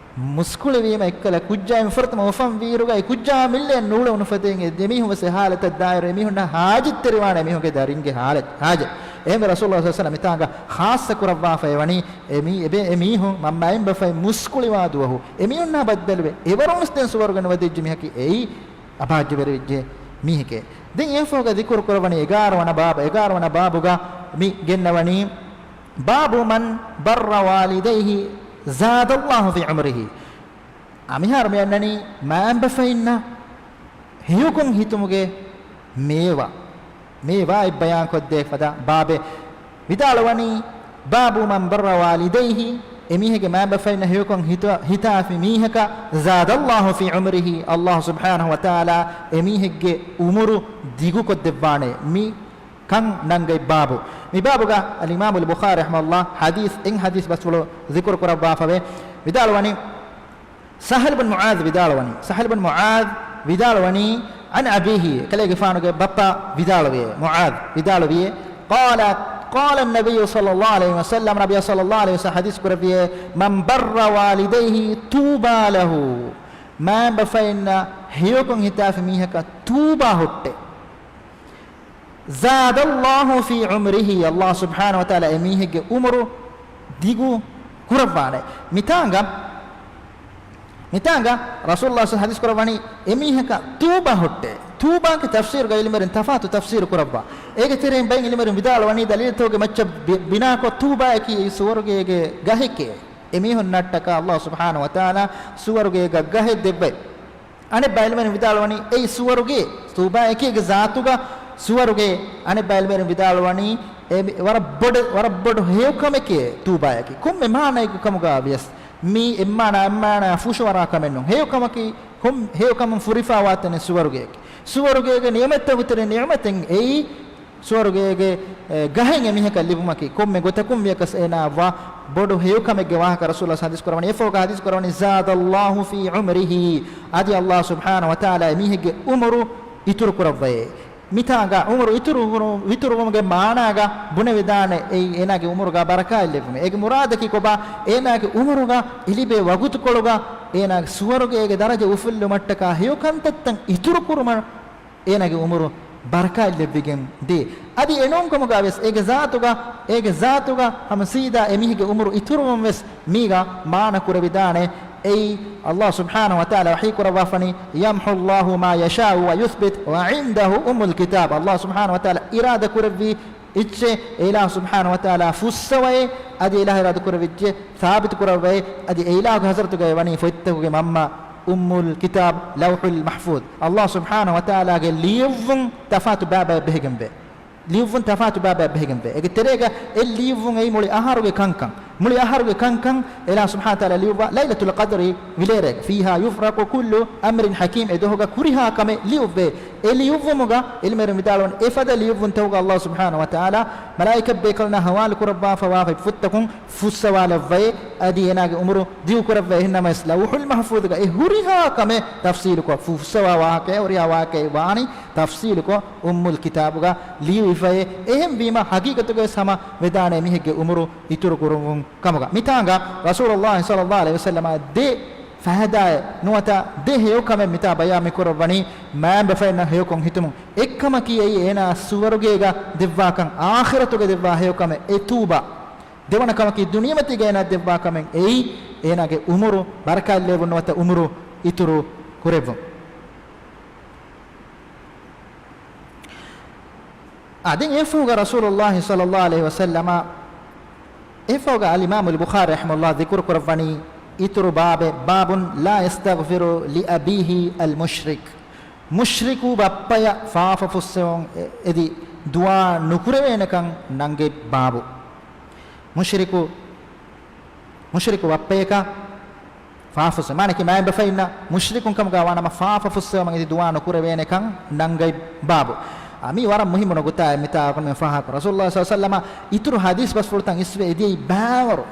މުސްކުޅިވީމަ އެއްކަލަ ކުއްޖާއިން ފުރަތަމަ އުފަންވިއިރުގައި ކުއްޖާ މިއްލައަށް ނޫޅެވުނު ފަދައިން އެ ދެމީހުން ވެސް އެ ޙާލަތަށް ދާއިރު އެމީހުންނަށް ޙާޖަތްތެރިވާނެ އެމީހުންގެ ދަރިންގެ ޙާލަތް، ޙާޖަތް. އެހެންވެ ރަސޫލުﷲ ޞައްލަﷲ ޢަލައިހި ވަސައްލަމަ މިތާނގަ ޚާއްޞަ ކުރައްވާފައި ވަނީ އެ މީ-، އެބޭ-، އެ މީހުން މަ-، މައިންބަފައިން މުސްކުޅިވާ ދުވަހު އެމީހުންނާ ބައްދަލުވެ އެވަރުން ވެސް ދެން ސުވަރުގެ ނުވަދެއްޖެ މީހަކީ އެއީ އަބާއްޖަވެރިވެއްޖެ މީހެކޭ. ދެން އެއަށްފަހުގަ ޛިކުރު ކުރައްވަނީ އެގާރަ ވަނަ ބާބު، އެގާރަ ވަނަ ބާބުގަ މި ގެންނަވަނީ، باب من بر والديه زاد الله في عمره. އަ، މިހާރު މި އަންނަނީ މައިންބަފައިންނަށް ހެޔޮކޮން ހިތުމުގެ މޭވާ، މޭވާއެއް ބަޔާންކޮށްދޭ ފަދަ ބާބެއް. ވިދާޅުވަނީ، باب من بر والديه، އެމީހެއްގެ މައިންބަފައިންނަށް ހެޔޮކޮން ހިތު-، ހިތާފި މީހަކަށް، زاد الله في عمره، ﷲ ސުބްޙާނަހޫ ވަތަޢާލާ އެމީހެއްގެ އުމުރު ދިގުކޮށްދެއްވާނެ. މި ކަން ނަންގަތް ބާބު. މި ބާބުގަ އަލްއިމާމުލް ބުޚާރީ ރަޙިމަހުﷲ ޙަދީޘް، އެއް ޙަދީޘް ބަސްފުޅު ޛިކުރު ކުރައްވާފަވޭ. ވިދާޅުވަނީ، ސަހަލް ބިން މުޢާޛް ވިދާޅުވަނީ، ސަހަލް ބިން މުޢާޛް ވިދާޅުވަނީ، عن أبيه، ކަލޭގެފާނުގެ ބައްޕަ ވިދާޅުވިއޭ، މުޢާޛް ވިދާޅުވިއޭ، قال، قال النبي صلى الله عليه وسلم، ނަބިއްޔާ ޞައްލަﷲ ޢަލައިހި ވަސައްލަމަ ޙަދީޘް ކުރެއްވިއޭ، من بر والديه طوبى له، މައިންބަފައިންނަށް ހެޔޮކޮން ހިތާފި މީހަކަށް ޠޫބާ ހުއްޓޭ. زاد الله في عمره، ﷲ ސުބްޙާނަހޫ ވަތަޢާލާ އެމީހެއްގެ އުމުރު ދިގު ކުރައްވާނެ. މިތާނގަ، މިތާނގަ ރަސޫލުﷲ ޙަދީޘް ކުރައްވަނީ އެމީހަކަށް ޠޫބާ ހުއްޓޭ. ޠޫބާގެ ތަފްސީރުގަ ޢިލްމުވެރިން ތަފާތު ތަފްސީރު ކުރައްވާ. އޭގެ ތެރެއިން ބައެއް ޢިލްމުވެރިން ވިދާޅުވަނީ ދަލީލުތަކުގެ މައްޗަށް ބި-، ބިނާކޮށް، ޠޫބާއަކީ އެއީ ސުވަރުގޭގެ ގަހެކޭ. އެމީހުންނަށްޓަކާ ﷲ ސުބްޙާނަހޫ ވަތަޢާލާ ސުވަރުގޭގަ ގަހެއް ދެއްވައި. އަނެއްބައި ޢިލްމުވެރިން ވިދާޅުވަނީ އެއީ ސުވަރުގޭ، ޠޫބާއަކީ އޭގެ ޒާތުގަ ސުވަރުގޭ. އަނެއްބައި ޢިލްމުވެރިން ވިދާޅުވަނީ އެ މި-، ވަރަށް ބޮޑު، ވަރަށް ބޮޑު ހެޔޮކަމެކޭ ޠޫބާއަކީ. ކޮންމެ މާނައެއްގެ ކަމުގަ ވިޔަސް މީ އެއްމާނާ އެއްމާނާ ފުށުއަރާ ކަމެއް ނޫން. ހެޔޮކަމަކީ ކޮން-، ހެޔޮކަމުން ފުރިފާވާތަނެއް ސުވަރުގޭއަކީ. ސުވަރުގޭގެ ނިޢުމަތްތަކުގެ ތެރެއިން ނިޢުމަތެއް އެއީ ސުވަރުގޭގެ، އެ، ގަހެއް އެމީހަކަށް ލިބުމަކީ. ކޮންމެ ގޮތަކުން ވިޔަކަސް އޭނާއަށްވާ ބޮޑު ހެޔޮކަމެއްގެ ވާހަކަ ރަސޫލުﷲ ޙަދީޘް ކުރައްވަނީ. އެއަށްފަހުގަ ޙަދީޘް ކުރައްވަނީ، زاد الله في عمره، އަދި ﷲ ސުބްޙާނަހޫ ވަތަޢާލާ އެމީހެއްގެ އުމުރު އިތުރު ކުރައްވައޭ. މިތާނގަ ޢުމުރު އިތުރު ވުރު-، އިތުރުވުމުގެ މާނާގަ ބުނެވިދާނެ އެއީ އޭނާގެ ޢުމުރުގަ ބަރަކާތް ލެއްވުމޭ. އޭގެ މުރާދަކީ ކޮބާ؟ އޭނާގެ ޢުމުރުގަ އެ ލިބޭ ވަގުތުކޮޅުގަ އޭނާގެ ސުވަރުގޭގެ ދަރަޖަ އުފުއްލުމަށްޓަކާ ހެޔޮ ކަންތައްތައް އިތުރު ކުރުމަށް އޭނާގެ ޢުމުރު ބަރަކާތް ލެއްވިގެން ދޭ. އަދި އެނޫންކަމުގަ ވެސް އޭގެ ޒާތުގަ، އޭގެ ޒާތުގަ ހަމަ ސީދާ އެމީހެއްގެ ޢުމުރު އިތުރުވުން ވެސް މީގަ މާނަ ކުރެވިދާނެ. އެއީ، ﷲ ސުބްޙާނަހު ވަތަޢާލާ ވަޙީ ކުރައްވާފަނީ، يمحو الله ما يشاء ويثبت وعنده أم الكتاب. ﷲ ސުބްޙާނަހު ވަތަޢާލާ އިރާދަ ކުރެއްވީ އެއްޗެއް، އެ އިލާހު ސުބްޙާނަހު ވަތަޢާލާ ފުއްސަވައޭ، އަދި އެ އިލާހު އިރާދަ ކުރެއްވިއްޖެ ސާބިތު ކުރައްވައޭ، އަދި އެ އިލާހުގެ ޙަޟްރަތުގައި ވަނީ ފޮތްތަކުގެ މަންމަ އުއްމުލް ކިތާބް، ލައުޙުލް މަޙްފޫޡް. ﷲ ސުބްޙާނަހު ވަތަޢާލާގެ ލިޔުއްވުން ތަފާތު ބައިބައި ބެހިގެންވޭ. ލިޔުއްވުން ތަފާތު ބައިބައި ބެހިގެންވޭ. އޭގެ ތެރޭގަ އެ ލިޔުއްވުން އެއީ މުޅި އަހަރުގެ ކަންކަން. މުޅި އަހަރުގެ ކަންކަން އެ އިލާހު ސުބްޙާނަހު ވަތަޢާލާ ލިޔުއްވާ ލައިލަތުލް ޤަދްރި ވިލޭރޭގަ، فيها يفرق كل أمر حكيم، އެ ދުވަހުގަ ކުރިހާ ކަމެއް ލިޔުއްވޭ. އެ ލިޔުއްވުމުގަ ޢިލްމުވެރިން ވިދާޅުވަނީ، އެފަދަ ލިޔުއްވުންތަކުގަ ﷲ ސުބްޙާނަހު ވަތަޢާލާ މަލާއިކަ ބޭކަލުންނާ ހަވާލު ކުރައްވާފަވާ ފޮތްފުށްތަކުން ފުއްސަވާލައްވައޭ، އަދި އޭނާގެ އުމުރު ދިގުކުރައްވައޭ. އެހެންނަމަވެސް ލައުޙުލް މަޙްފޫޡުގަ އެ ހުރިހާ ކަމެއް ތަފްޞީލުކޮށް، ފުއްސަވާ ވާހަކައެއް، ހުރިހާ ވާހަކައެއް ވާނީ ތަފްޞީލުކޮށް، އުއްމުލް ކިތާބުގަ ލިޔުއްވައޭ. އެހެންވީމަ، ޙަޤީޤަތުގަވެސް ހަމަ ވެދާނެ މީހެއްގެ އުމުރު އިތުރު ކުރުވުން ކަމުގަ. މިތާނގަ ރަސޫލުﷲ ޞައްލަﷲ ޢަލައިހި ވަސައްލަމަ ދެ ފައިދާއެއް ނުވަތަ ދެ ހެޔޮކަމެއް މިތާ ބަޔާން މިކުރައްވަނީ، މައިންބަފައިންނަށް ހެޔޮކޮށް ހިތުމުން. އެއްކަމަކީ އެއީ އޭނާ ސުވަރުގޭގަ ދެއްވާކަން، އާޚިރަތުގަ ދެއްވާ ހެޔޮކަމެއް އެ ތޫބާ. ދެވަނަ ކަމަކީ ދުނިޔެމަތީގަ އޭނާ ދެއްވާ ކަމެއް އެއީ، އޭނާގެ އުމުރު ބަރަކާތްލެއްވުން ނުވަތަ އުމުރު އިތުރު ކުރެއްވުން. އާ، ދެން އެފަހުގަ ރަސޫލުﷲ ޞައްލަﷲ ޢަލައިހި ވަސައްލަމަ، އެފަހުގަ އަލްއިމާމު އަލްބުޚާރީ ރަޙިމަހުﷲ ޛިކުރު ކުރައްވަނީ އިތުރު ބާބެއް، باب لا يستغفر لأبيه المشرك. މުޝްރިކު ބައްޕަޔަށް ފާފަ ފުއްސެވުން އެ-، އެދި ދުޢާ ނުކުރެވޭނެކަން ނަންގެ ބާބު. މުޝްރިކު، މުޝްރިކު ބައްޕަޔަކަށް ފާފަ ފުއްސެވުން. މާނައަކީ މައިންބަފައިންނަށް މުޝްރިކުން ކަމުގަ ވާނަމަ ފާފަ ފުއްސެވުމަށް އެދި ދުޢާ ނުކުރެވޭނެކަން ނަންގަތް ބާބު. އާ، މީ ވަރަށް މުހިއްމު ނުކުތާއެއް މިތާ އަޅުގަނޑުމެން ފާހަގަކުރަން. ރަސޫލުﷲ ޞައްލަﷲ ޢަލައިހި ވަސައްލަމަ އިތުރު ޙަދީޘް ބަސްފުޅުތައް އިސްވެ އެދިޔައީ ބާވަރު.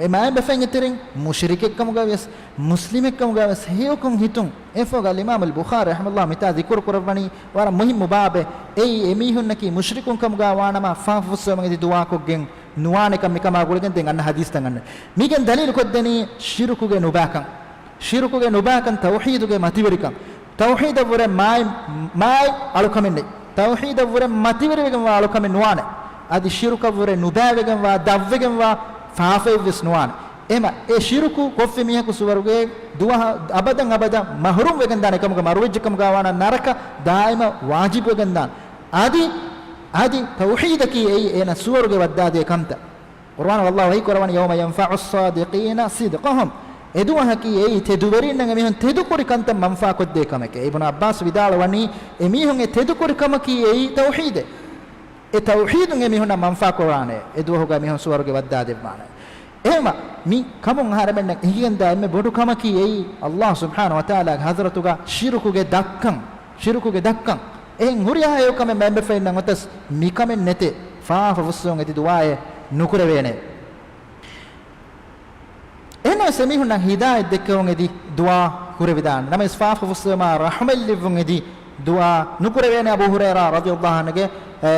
އެ މައިންބަފައިންގެ ތެރެއިން މުޝްރިކެއްކަމުގަ ވިޔަސް، މުސްލިމެއްކަމުގަ ވިޔަސް ހެޔޮކޮށް ހިތުން. އެފަހުގަ އަލްއިމާމު އަލްބުޚާރީ ރަޙިމަހުﷲ މިތާ ޛިކުރު ކުރައްވަނީ ވަރަށް މުހިއްމު ބާބެއް. އެއީ އެމީހުންނަކީ މުޝްރިކުން ކަމުގަ ވާނަމަ ފާފަ ފުއްސެވުމަށް އެދި ދުޢާ ކޮށްގެން ނުވާނެކަން މިކަމާ ގުޅިގެން ދެން އަންނަ ޙަދީޘްތައް އަންނަ. މީގެން ދަލީލު ކޮށްދެނީ ޝިރުކުގެ ނުބައިކަން. ޝިރުކުގެ ނުބައިކަން، ތައުޙީދުގެ މަތިވެރިކަން. ތައުޙީދަށްވުރެ މާތް، މާތް އަޅުކަމެއް ނެތް. ތައުޙީދަށްވުރެ މަތިވެރިވެގެންވާ އަޅުކަމެއް ނުވާނެ. އަދި ޝިރުކަށްވުރެ ނުބައިވެގެންވާ، ދަށްވެގެންވާ ފާފައެއްވެސް ނުވާނެ. އެހެމަ އެ ޝިރުކު ކޮށްފި މީހަކު ސުވަރުގޭ ދުވަހަށް އަބަދަން އަބަދަށް މަޙްރޫމް ވެގެންދާނެ ކަމުގަ މަރުވެއްޖެ ކަމުގަ ވާނަ ނަރަކަ ދާއިމަށް ވާޖިބު ވެގެންދާނެ. އަދި، އަދި ތައުޙީދަކީ އެއީ އޭނަ ސުވަރުގެ ވައްދާދޭ ކަންތައް. ޤުރުއާނު ﷲ ވަޙީ ކުރަވަނީ، يوم ينفع الصادقين صدقهم. އެދުވަހަކީ އެއީ ތެދުވެރިންނަށް އެމީހުން ތެދުކުރި ކަންތައް މަންފާކޮށްދޭ ކަމެކޭ. އިބްނު ޢައްބާސް ވިދާޅުވަނީ، އެމީހުން އެ ތެދުކުރި ކަމަކީ އެއީ ތައުޙީދެއް. އެ ތައުޙީދުން އެމީހުންނަށް މަންފާކުރާނެ، އެދުވަހުގަ މީހުން ސުވަރުގެ ވައްދާދެއްވާނެ. އެހެމަ މި ކަމުން އަހަރެމެންނަށް އެނގިގެންދާ އެންމެ ބޮޑު ކަމަކީ އެއީ، ﷲ ސުބްޙާނަހު ވަތަޢާލާގެ ޙަޟްރަތުގަ ޝިރުކުގެ ދައްކަން، ޝިރުކުގެ ދައްކަން. އެހެން ހުރިހާ ހެޔޮކަމެއް މައިންބަފައިންނަށް އޮތަސް މިކަމެއް ނެތޭ، ފާފަ ފުއްސެވުން އެދި ދުޢާއެއް ނުކުރެވޭނެ. އެހެންނަމަވެސް އެމީހުންނަށް ހިދާޔަތް ދެއްކެވުން އެދި ދުޢާ ކުރެވިދާނެ. ނަމަވެސް ފާފަ ފުއްސެވުމާ ރަޙުމަތް ލިބުން އެދި ދުޢާ ނުކުރެވޭނެ. އަބޫ ހުރައިރާ ރަޟިޔަﷲ ޢަންހުގެ، އެ،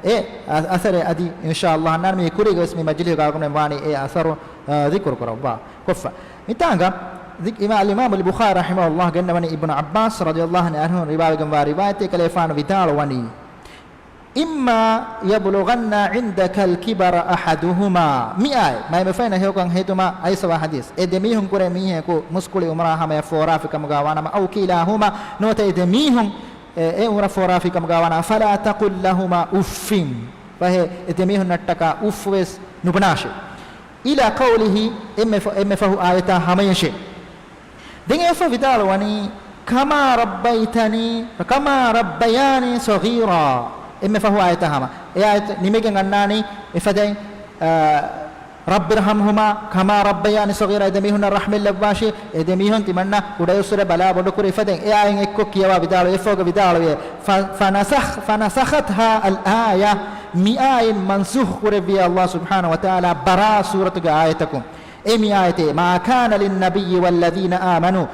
އެ އަ-، އަސަރެއް އަދި އިންޝާﷲ އަންނާނެ މީ ކުރީގަވެސް މި މަޖިލީހުގަ އަޅުގަނޑުމެން ވާނީ އެ އަސަރު، އަ، ޛިކުރު ކުރައްވާ ކޮށްފަ. މިތާނގަ ޛި-، އިމާ-، އަލްއިމާމު އަލްބުޚާރީ ރަޙިމަހުﷲ ގެންނަވަނީ އިބްނު ޢައްބާސް ރަޟިޔަﷲ ޢަންހު ރިވާވެގެންވާ ރިވާޔަތެއް ކަލޭފާނު ވިދާޅުވަނީ، إما يبلغن عندك الكبر أحدهما. މި އާޔަތް މައިންބަފައިންނަށް ހެޔޮކަން ހެދުމަށް އައިސްވާ ޙަދީޘް. އެ ދެމީހުން ކުރެ މީހަކު މުސްކުޅި އުމުރާ ހަމަޔަށް ފޯރާފި ކަމުގަ ވާނަމަ، أو كلاهما، ނުވަތަ އެ ދެމީހުން، އެ، އެ އުމުރަށް ފޯރާފި ކަމުގަ ވާނަމަ، فلا تقل لهما أف. ފަހެ އެ ދެމީހުންނަށްޓަކާ އުފްފުވެސް ނުބުނާށޭ. إلى قوله، އެންމެ ފަ-، އެންމެ ފަހު އާޔަތާ ހަމަޔަށޭ. ދެން އެފަ ވިދާޅުވަނީ، كما ربيتني، كما ربياني صغيرا. އެންމެ ފަހު އާޔަތާ ހަމަ. އެ އާޔަތު ނިމިގެން އަންނާނީ އެފަދައިން، އާ، رب ارحمهما كما ربياني صغيرا، އެ ދެމީހުންނަށް ރަޙްމަތް ލައްވާށި، އެ ދެމީހުން ތިމަންނަ ކުޑައިރުއްސުރެ ބަލާ ބޮޑުކުރި އެފަދައިން. އެ އާޔަތް އެއްކޮށް ކިޔަވާ ވިދާޅުވި، އެފަހުގަ ވިދާޅުވި، ފަ-، فنسخ-، فنسختها الآية، މި އާޔަތް މަންސޫޚް ކުރެއްވި ﷲ ސުބްޙާނަހު ވަތަޢާލާ ބަރާ ސޫރަތުގެ އާޔަތަކުން. އެ މި އާޔަތޭ، ما كان للنبي والذين آمنوا،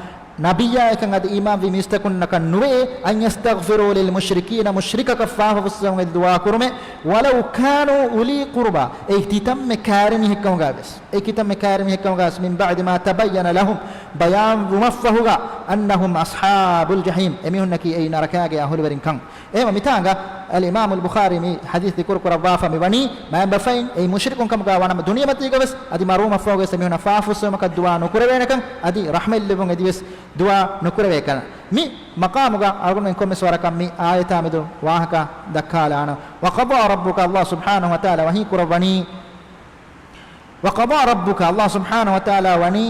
ނަބިއްޔާއަކަށް އަދި އީމާންވި މީސްތަކުންނަކަށް ނުވެއޭ، أن يستغفروا للمشركين، މުޝްރިކަކަށް ފާފަ ފުއްސެވުން އެދި ދުޢާ ކުރުމެއް، ولو كانوا أولي قربى، އެ ކިތަންމެ ކައިރި މީހެއްކަމުގަވެސް، އެ ކިތަންމެ ކައިރި މީހެއްކަމުގަވެސް، من بعد ما تبين لهم، ބަޔާންވުމަށްފަހުގަ، أنهم أصحاب الجحيم، އެމީހުންނަކީ އެއީ ނަރަކާގެ އަހުލުވެރިންކަން. އެހެންވީމަ މިތާނގަ އަލްއިމާމުލް ބުޚާރީ މި ޙަދީޘް ޛިކުރު ކުރައްވާފަ މިވަނީ، މައިންބަފައިން އެއީ މުޝްރިކުން ކަމުގަ ވާނަމަ، ދުނިޔެމަތީގަވެސް އަދި މަރުވުމަށްފަހުގަވެސް އެމީހުންނަށް ފާފަ ހުސްވުމަކަށް ދުޢާ ނުކުރެވޭނެކަން އަދި ރަޙްމަތްލެއްވުން އެދިވެސް ދުޢާ ނުކުރެވޭކަން. މި މަޤާމުގަ އަޅުގަނޑުމެން ކޮންމެސް ވަރަކަށް މި އާޔަތާ މެދު ވާހަކަ ދައްކާލާނަން. وقضى ربك، ﷲ ސުބްޙާނަހު ވަތަޢާލާ ވަޙީ ކުރައްވަނީ، وقضى ربك، ﷲ ސުބްޙާނަހު ވަތަޢާލާ ވަނީ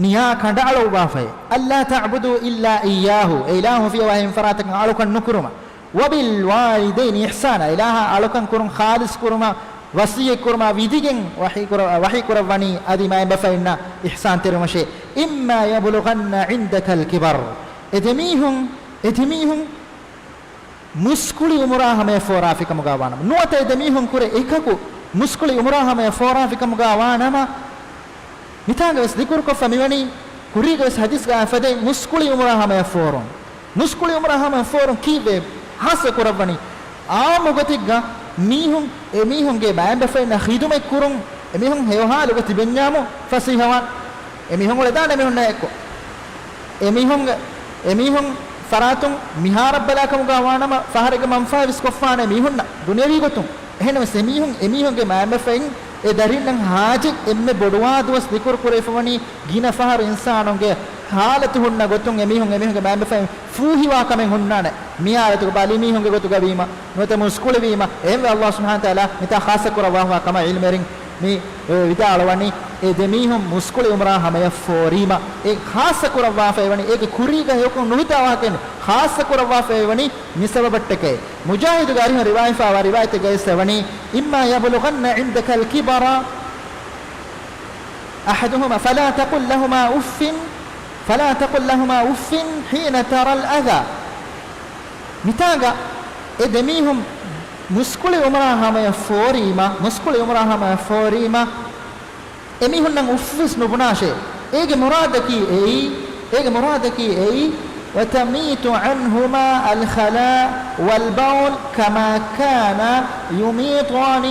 ނިޔާ ކަނޑައަޅުއްވާފައި، ألا تعبدوا إلا إياه، އެ އިލާހު ފިޔަވާ އެހެން ފަރާތަކަށް އަޅުކަން ނުކުރުމަށް، وبالوالدين إحسانا، އިލާހާ އަޅުކަން ކުރުން ޚާލިޞް ކުރުމަށް، ވަޞިއްޔަތް ކުރުމަށް ވިދިގެން ވަޙީ ކުރ-، ވަޙީ ކުރައްވަނީ އަދި މައިންބަފައިންނަށް އިޙްސާންތެރިވުމަށޭ. إما يبلغن عندك الكبر، އެ ދެމީހުން، އެ ދެމީހުން މުސްކުޅި އުމުރާ ހަމަޔަށް ފޯރާފިކަމުގަ ވާނަމަ، ނުވަތަ އެ ދެމީހުން ކުރެ އެކަކު މުސްކުޅި އުމުރާ ހަމަޔަށް ފޯރާފިކަމުގަ ވާނަމަ، މިތާނގަވެސް ޛިކުރުކޮށްފަ މިވަނީ، ކުރީގަވެސް ޙަދީޘްގަ އައިފަދައިން މުސްކުޅި އުމުރާ ހަމަޔަށް ފޯރުން. މުސްކުޅި އުމުރާ ހަމަޔަށް ފޯރުން ކީއްވެ؟ ޚާއްޞަ ކުރައްވަނީ އާއްމު ގޮތެއްގަ މީހުން، އެމީހުންގެ މައިންބަފައިންނަށް ޚިދުމަތް ކުރުން، އެމީހުން ހެޔޮ ހާލުގަ ތިބެންޏާމު ފަސޭހަވާން. އެމީހުން އުޅެދާނެ އެމީހުންނާ އެއްކޮށް. އެމީހުން، އެމީހުން ފަރާތުން މިހާރަށް ބަލާކަމުގަ ވާނަމަ، ފަހަރެއްގެ މަންފާވެސް ކޮށްފާނެ މީހުންނަށް ދުނިޔަވީ ގޮތުން. އެހެންނަމަވެސް އެމީހުން، އެމީހުންގެ މައިންބަފައިން އެ ދަރިންނަށް ހާޖަތް އެންމެ ބޮޑުވާ ދުވަސް ޛިކުރު ކުރެވިފަވަނީ ގިނަ ފަހަރު އިންސާނުންގެ ޙާލަތު ހުންނަ ގޮތުން އެމީހުން، އެމީހުންގެ މައިންބަފައިން ފޫހިވާ ކަމެއް ހުންނާނެ. މި ޙާލަތުގަ ބަލިމީހުންގެ ގޮތުގަ ވީމަ، ނުވަތަ މުސްކުޅިވީމަ، އެހެންވެ ﷲ ސުބްޙާނަހު ވަތަޢާލާ މިތާ ޚާއްޞަ ކުރައްވާފަވާ ކަމަށް ޢިލްމުވެރިން މި، އެ، ވިދާޅުވަނީ، އެ ދެމީހުން މުސްކުޅި އުމުރާ ހަމަޔަށް ފޯރީމަ، އެ ޚާއްޞަ ކުރައްވާފައިވަނީ، އޭގެ ކުރީގަ ހެޔޮކޮށް ނުހިތާ ވާހަކައެއް ނޫން، ޚާއްޞަ ކުރައްވާފައިވަނީ މި ސަބަބަށްޓަކައި. މުޖާހިދުގެ އަރިހުން ރިވާޔަތްފާވާ ރިވާޔަތެއްގައި އައިސްފަވަނީ، إما يبلغن عندك الكبر أحدهما فلا تقل لهما أف، فلا تقل لهما أف حين ترى الأذى. މިތާގަ އެ ދެމީހުން މުސްކުޅި އުމުރާ ހަމަޔަށް ފޯރީމަ، މުސްކުޅި އުމުރާ ހަމަޔަށް ފޯރީމަ، އެމީހުންނަށް އުފްވެސް ނުބުނާށޭ. އޭގެ މުރާދަކީ އެއީ، އޭގެ މުރާދަކީ އެއީ، وتميت عنهما الخلاء والبول كما كان يميطان،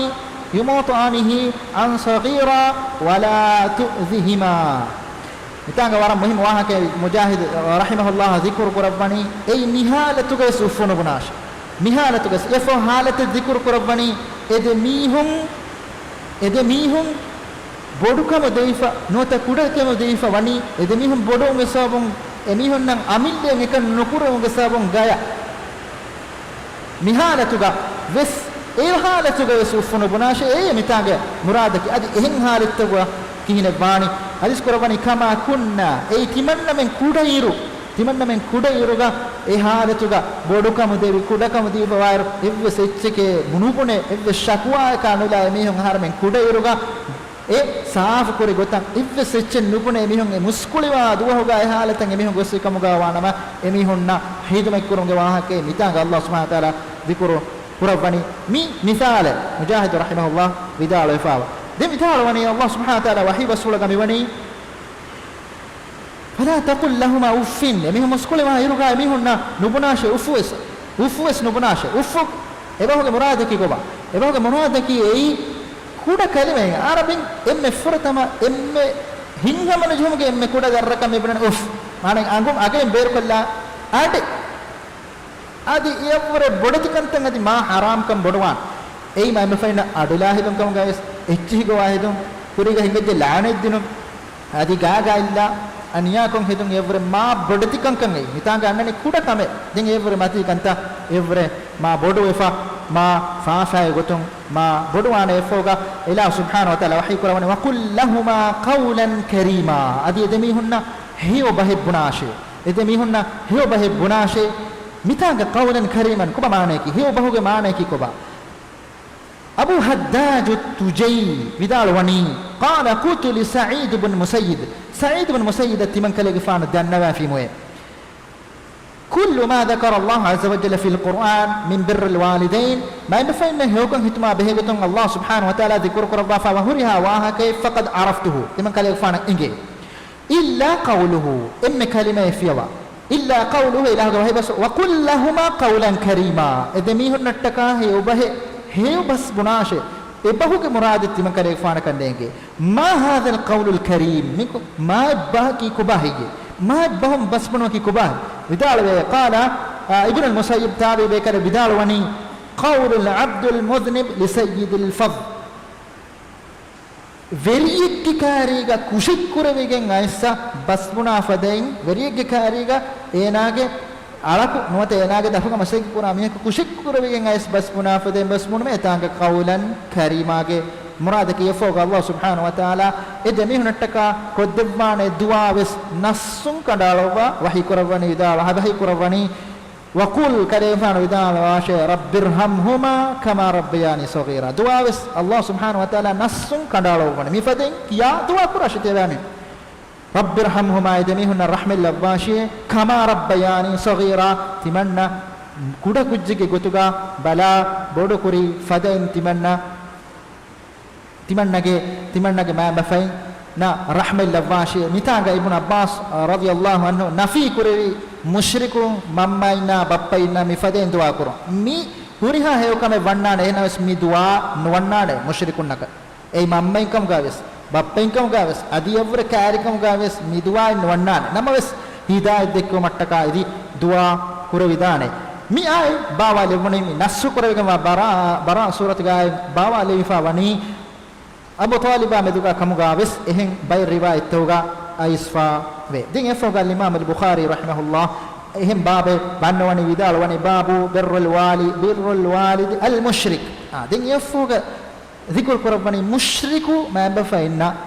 يميطانه عن صغيرة ولا تؤذهما. މިތާނގަ ވަރަށް މުހިއްމު ވާހަކައެއް މުޖާހިދު ރަޙިމަހުﷲ ޛިކުރު ކުރައްވަނީ، އެއީ މި ޙާލަތުގައި އުފް ނުބުނާށޭ. މި ޙާލަތުގައި އެފަހު ޙާލަތެއް ޛިކުރު ކުރައްވަނީ، އެ ދެ މީހުން، އެ ދެ މީހުން ބޮޑުކަމު ދެވިފަ، ނުވަތަ ކުޑަކަމު ދެވިފަ ވަނީ، އެ ދެ މީހުން ބޮޑުވުމުގެ ސަބަބުން އެ މީހުންނަށް އަމިއްލައަށް އެކަން ނުކުރެވުމުގެ ސަބަބުން ގަޔަށް. މި ޙާލަތުގަ ވެސް، އެ ޙާލަތުގަ ވެސް އުފް ނުބުނާށޭ، އެއީ މިތާގެ މުރާދަކީ. އަދި އެހެން ޙާލަތްތަކުގަ ކިހިނެއް ވާނީ؟ ޙަދީޘް ކުރައްވަނީ، كما كنا، އެއީ ތިމަންނަމެން ކުޑައިރު، ތިމަންނަމެން ކުޑައިރުގަ އެ ޙާލަތުގަ ބޮޑުކަމު ދެވި، ކުޑަކަމު ދީފަވާއިރު، އެއްވެސް އެއްޗެކޭ ނުބުނެ، އެއްވެސް ޝަކުވާއަކާ ނުލާ އެމީހުން އަހަރެމެން ކުޑައިރުގަ އެ ސާފުކުރި ގޮތަށް އެއްވެސް އެއްޗެއް ނުބުނެ އެމީހުން އެ މުސްކުޅިވާ ދުވަހުގަ އެ ޙާލަތަށް އެމީހުން ގޮސްފި ކަމުގަ ވާނަމަ، އެމީހުންނަށް ޚިދުމަތްކުރުމުގެ ވާހަކައެއް މިތާނގަ ﷲ ސުބްޙާނަހު ވަތަޢާލާ ޛިކުރު ކުރައްވަނީ. މި މިސާލެއް މުޖާހިދު ރަޙިމަހުﷲ ވިދާޅުވެފައިވާ. ދެން ވިދާޅުވަނީ ﷲ ސުބްޙާނަހު ވަތަޢާލާ ވަޙީ ބަސްފުޅުގަ މިވަނީ، فلا تقل لهما أف، އެމީހުން މުސްކުޅިވާ އިރުގަ އެމީހުންނަށް ނުބުނާށޭ، އުފް ވެސް، އުފް ވެސް ނުބުނާށޭ. އުފް އެބަހުގެ މުރާދަކީ ކޮބާ؟ އެބަހުގެ މުރާދަކީ އެއީ ކުޑަ ކަލިމައެއް. ޢަރަބިން އެންމެ ފުރަތަމަ، އެންމެ ހިތްހަމަނުޖެހުމުގެ އެންމެ ކުޑަ ޒައްރަކަށް މި ބުނަނީ އުފް. މާނަ އަނގުން އަގެއިން ބޭރުކޮށްލާ އަޑެއް. އަދި އެއަށްވުރެ ބޮޑެތިކަންތައް އަދި މާ ޙަރާމްކަން ބޮޑުވާން. އެއީ މައިންބަފައިންނަށް އަޑުލާ ހެދުން ކަމުގައިވެސް، އެއްޗިހި ގޮވާ ހެދުން، ކުރީގަ ހިނގައްޖެ ލާނެތް ދިނުން، އަދި ގާގާ އިއްލާ އަނިޔާކޮށް ހެދުން އެއަށްވުރެ މާ ބޮޑެތިކަންކަން އެއީ. މިތާނގަ އަންނަނީ ކުޑަ ކަމެއް. ދެން އެއަށްވުރެ މަތީ ކަންތައް އެއަށްވުރެ މާ ބޮޑުވެފަ، މާ ފާފައި ގޮތުން މާ ބޮޑުވާނެ. އެއަށްފަހުގަ އިލާހު ސުބްޙާނަހު ވަތަޢާލާ ވަޙީ ކުރައްވަނީ، وقل لهما قولا كريما، އަދި އެ ދެ މީހުންނަށް ހެޔޮ ބަހެއް ބުނާށޭ. އެ ދެ މީހުންނަށް ހެޔޮ ބަހެއް ބުނާށޭ. މިތާނގަ قولا كريما ކޮބާ މާނަޔަކީ؟ ހެޔޮ ބަހުގެ މާނަޔަކީ ކޮބާ؟ އަބޫ ޙައްދާޖު ތުޖައި ވިދާޅުވަނީ، قال قلت لسعيد بن مسيب، ސަޢީދު ބިން މުސައްޔިބަށް ތިމަން ކަލޭގެފާނު ދަންނަވާފީމުއޭ، كل ما ذكر الله عز وجل في القرآن من بر الوالدين، މައިންބަފައިންނަށް ހެޔޮކަން ހިތުމާ ބެހޭގޮތުން ﷲ ސުބްޙާނަހު ވަތަޢާލާ ޛިކުރު ކުރައްވާފައިވާ ހުރިހާ ވާހަކައެއް، فقد عرفته، ތިމަން ކަލޭގެފާނަށް އެނގޭ. إلا قوله، އެންމެ ކަލިމައެއް ފިޔަވާ. إلا قوله، އިލާހުގެ ވަޙީ ބަސް، وقل لهما قولا كريما، އެ ދެ މީހުންނަށްޓަކާ ހެޔޮ ބަހެއް، ހެޔޮ ބަސް ބުނާށޭ. އެ ބަހުގެ މުރާދެއް ތިމަން ކަލޭގެފާނަކަށް ނޭނގޭ. ما هذا القول الكريم، މި ކޮ-، މާ އެއްބަހަކީ ކޮބާ ހެއްޔޭ؟ މާތް ބަހުން ބަސްބުނުމަކީ ކޮބާހެއް؟ ވިދާޅުވޭ، قال، އާ، ابن المسيب ތާބިޢީ ބޭކަލެއް ވިދާޅުވަނީ، قول العبد المذنب لسيد الفض. ވެރިއެއްގެ ކާރީގަ ކުށެއްކުރެވިގެން އައިސް ބަސްބުނާ ފަދައިން، ވެރިއެއްގެ ކާރީގަ އޭނާގެ އަޅަކު ނުވަތަ އޭނާގެ ދަށުގަ މަސައްކަތް ކުރާ މީހަކު ކުށެއްކުރެވިގެން އައިސް ބަސްބުނާ ފަދައިން ބަސްބުނުމޭ އެތާނގަ قولا كريما ގެ މުރާދަކީ އެއަށްފަހުގަ ﷲ ސުބްޙާނަހޫ ވަތަޢާލާ އެ ދެމީހުންނަށްޓަކާ ކޮށްދެއްވާނެ ދުޢާވެސް ނައްޞުން ކަނޑައަޅައްވާ ވަޙީ ކުރައްވަނީ ވިދާޅު، ވަޙީ ކުރައްވަނީ، وقل، ކަލޭގެފާނު ވިދާޅުވާށޭ، رب ارحمهما كما ربياني صغيرا. ދުޢާވެސް ﷲ ސުބްޙާނަހޫ ވަތަޢާލާ ނައްޞުން ކަނޑައަޅައްވަނީ. މިފަދައިން ކިޔާ ދުޢާ ކުރާށޭ ތިޔަބައިމީހުން. رب ارحمهما، އެ ދެމީހުންނަށް ރަޙްމަތް ލައްވާށޭ، كما ربياني صغيرا، ތިމަންނަ ކުޑަކުއްޖެއްގެ ގޮތުގަ ބަލާ ބޮޑުކުރި ފަދައިން ތިމަންނަ، ތިމަންނަގެ، ތިމަންނަގެ މައިންބަފައިންނަށް ރަޙްމަތް ލައްވާށޭ. މިތާނގަ އިބްނު ޢައްބާސް ރަޟިޔަﷲ ޢަންހު ނަފީ ކުރެއްވި މުޝްރިކު މަންމައިންނާ ބައްޕައިންނާ މިފަދައިން ދުޢާ ކުރުން. މި ހުރިހާ ހެޔޮކަމެއް ވަންނާނެ، އެހެނަސް މި ދުޢާ ނުވަންނާނެ މުޝްރިކުންނަކަށް. އެއީ މަންމައިން ކަމުގަވެސް، ބައްޕައިން ކަމުގަވެސް، އަދި އެއްވުރެ ކާރި ކަމުގަވެސް މި ދުޢާއެއް ނުވަންނާނެ. ނަމަވެސް، ހިދާޔަތް ދެއްކުމަށްޓަކާ އެދި ދުޢާ ކުރެވިދާނެ. މި އާޔަތް ބާވާލެވުނީ، މި ނައްޞު ކުރެވިގެންވާ ބަރާ، ބަރާ ސޫރަތުގައި ބާވާލެވިފާ ވަނީ، އަބޫ ޠާލިބާ މެދުގަ ކަމުގަވެސް އެހެން ބައެއް ރިވާޔަތްތަކުގަ އައިސްފާ ވޭ. ދެން އެއަށްފަހުގަ އަލްއިމާމު އަލްބުޚާރީ ރަޙިމަހުﷲ އެހެން ބާބެއް ބަންނަވަނީ ވިދާޅުވަނީ، باب بر الوالي، بر الوالد المشرك. އާ، ދެން އެއަށްފަހުގަ ޛިކުރު ކުރައްވަނީ މުޝްރިކު މައިންބަފައިންނަށް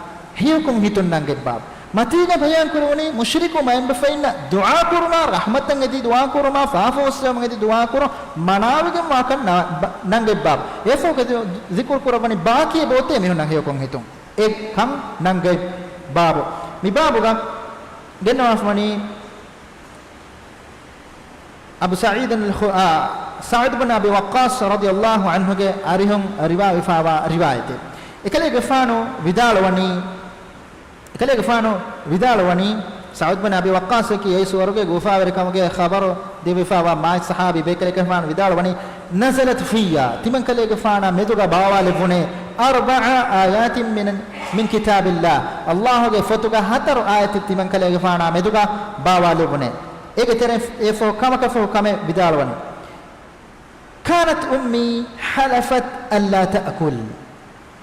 ހެޔޮކޮށް ހިތުން ނަންގެއް ބާބު. މަތީގަ ބަޔާން ކުރެވުނީ މުޝްރިކު މައިންބަފައިންނަށް ދުޢާ ކުރުމާ، ރަޙްމަތަށް އެދި ދުޢާ ކުރުމާ، ފާފަ ފުއްސެވުމަށް އެދި ދުޢާ ކުރުން، މަނާވެގެންވާކަން ނަ-، ބަ-، ނަންގެއް ބާބު. އެއަށްފަހުގަ ޛި-، ޛިކުރު ކުރައްވަނީ ބާކީ ބޯތޭ މީހުންނަށް ހެޔޮކޮށް ހިތުން އެ ކަން ނަންގެއް ބާބު. މި ބާބުގަ ގެންނަވާފަވަނީ އަބު ސަޢީދު އަލް-، އާ، ސަޢުދު ބިން އަބީ ވައްޤާޞް ރަޟިޔަﷲ ޢަންހުގެ އަރިހުން ރިވާވެފާވާ ރިވާޔަތެއް. އެކަލޭގެފާނު ވިދާޅުވަނީ، އެކަލޭގެފާނު ވިދާޅުވަނީ، ސަޢުދު ބިން އަބީ ވައްޤާޞަކީ އެއީ ސުވަރުގޭގެ އުފާވެރިކަމުގެ ޚަބަރު ދެއްވިފާވާ މާތް ޞަޙާބީ. އެކަލޭގެފާނު ވިދާޅުވަނީ، نزلت في، ތިމަންކަލޭގެފާނާ މެދުގަ ބާވާލެއްވުނޭ، أربع آيات من، من كتاب الله، ﷲގެ ފޮތުގަ ހަތަރު އާޔަތެއް ތިމަންކަލޭގެފާނާ މެދުގަ ބާވާލެވުނޭ. އޭގެ ތެރެއިން އެއަށްފަހު ކަމަކަށްފަހު ކަމެއް ވިދާޅުވަނީ، كانت أمي حلفت ألا تأكل.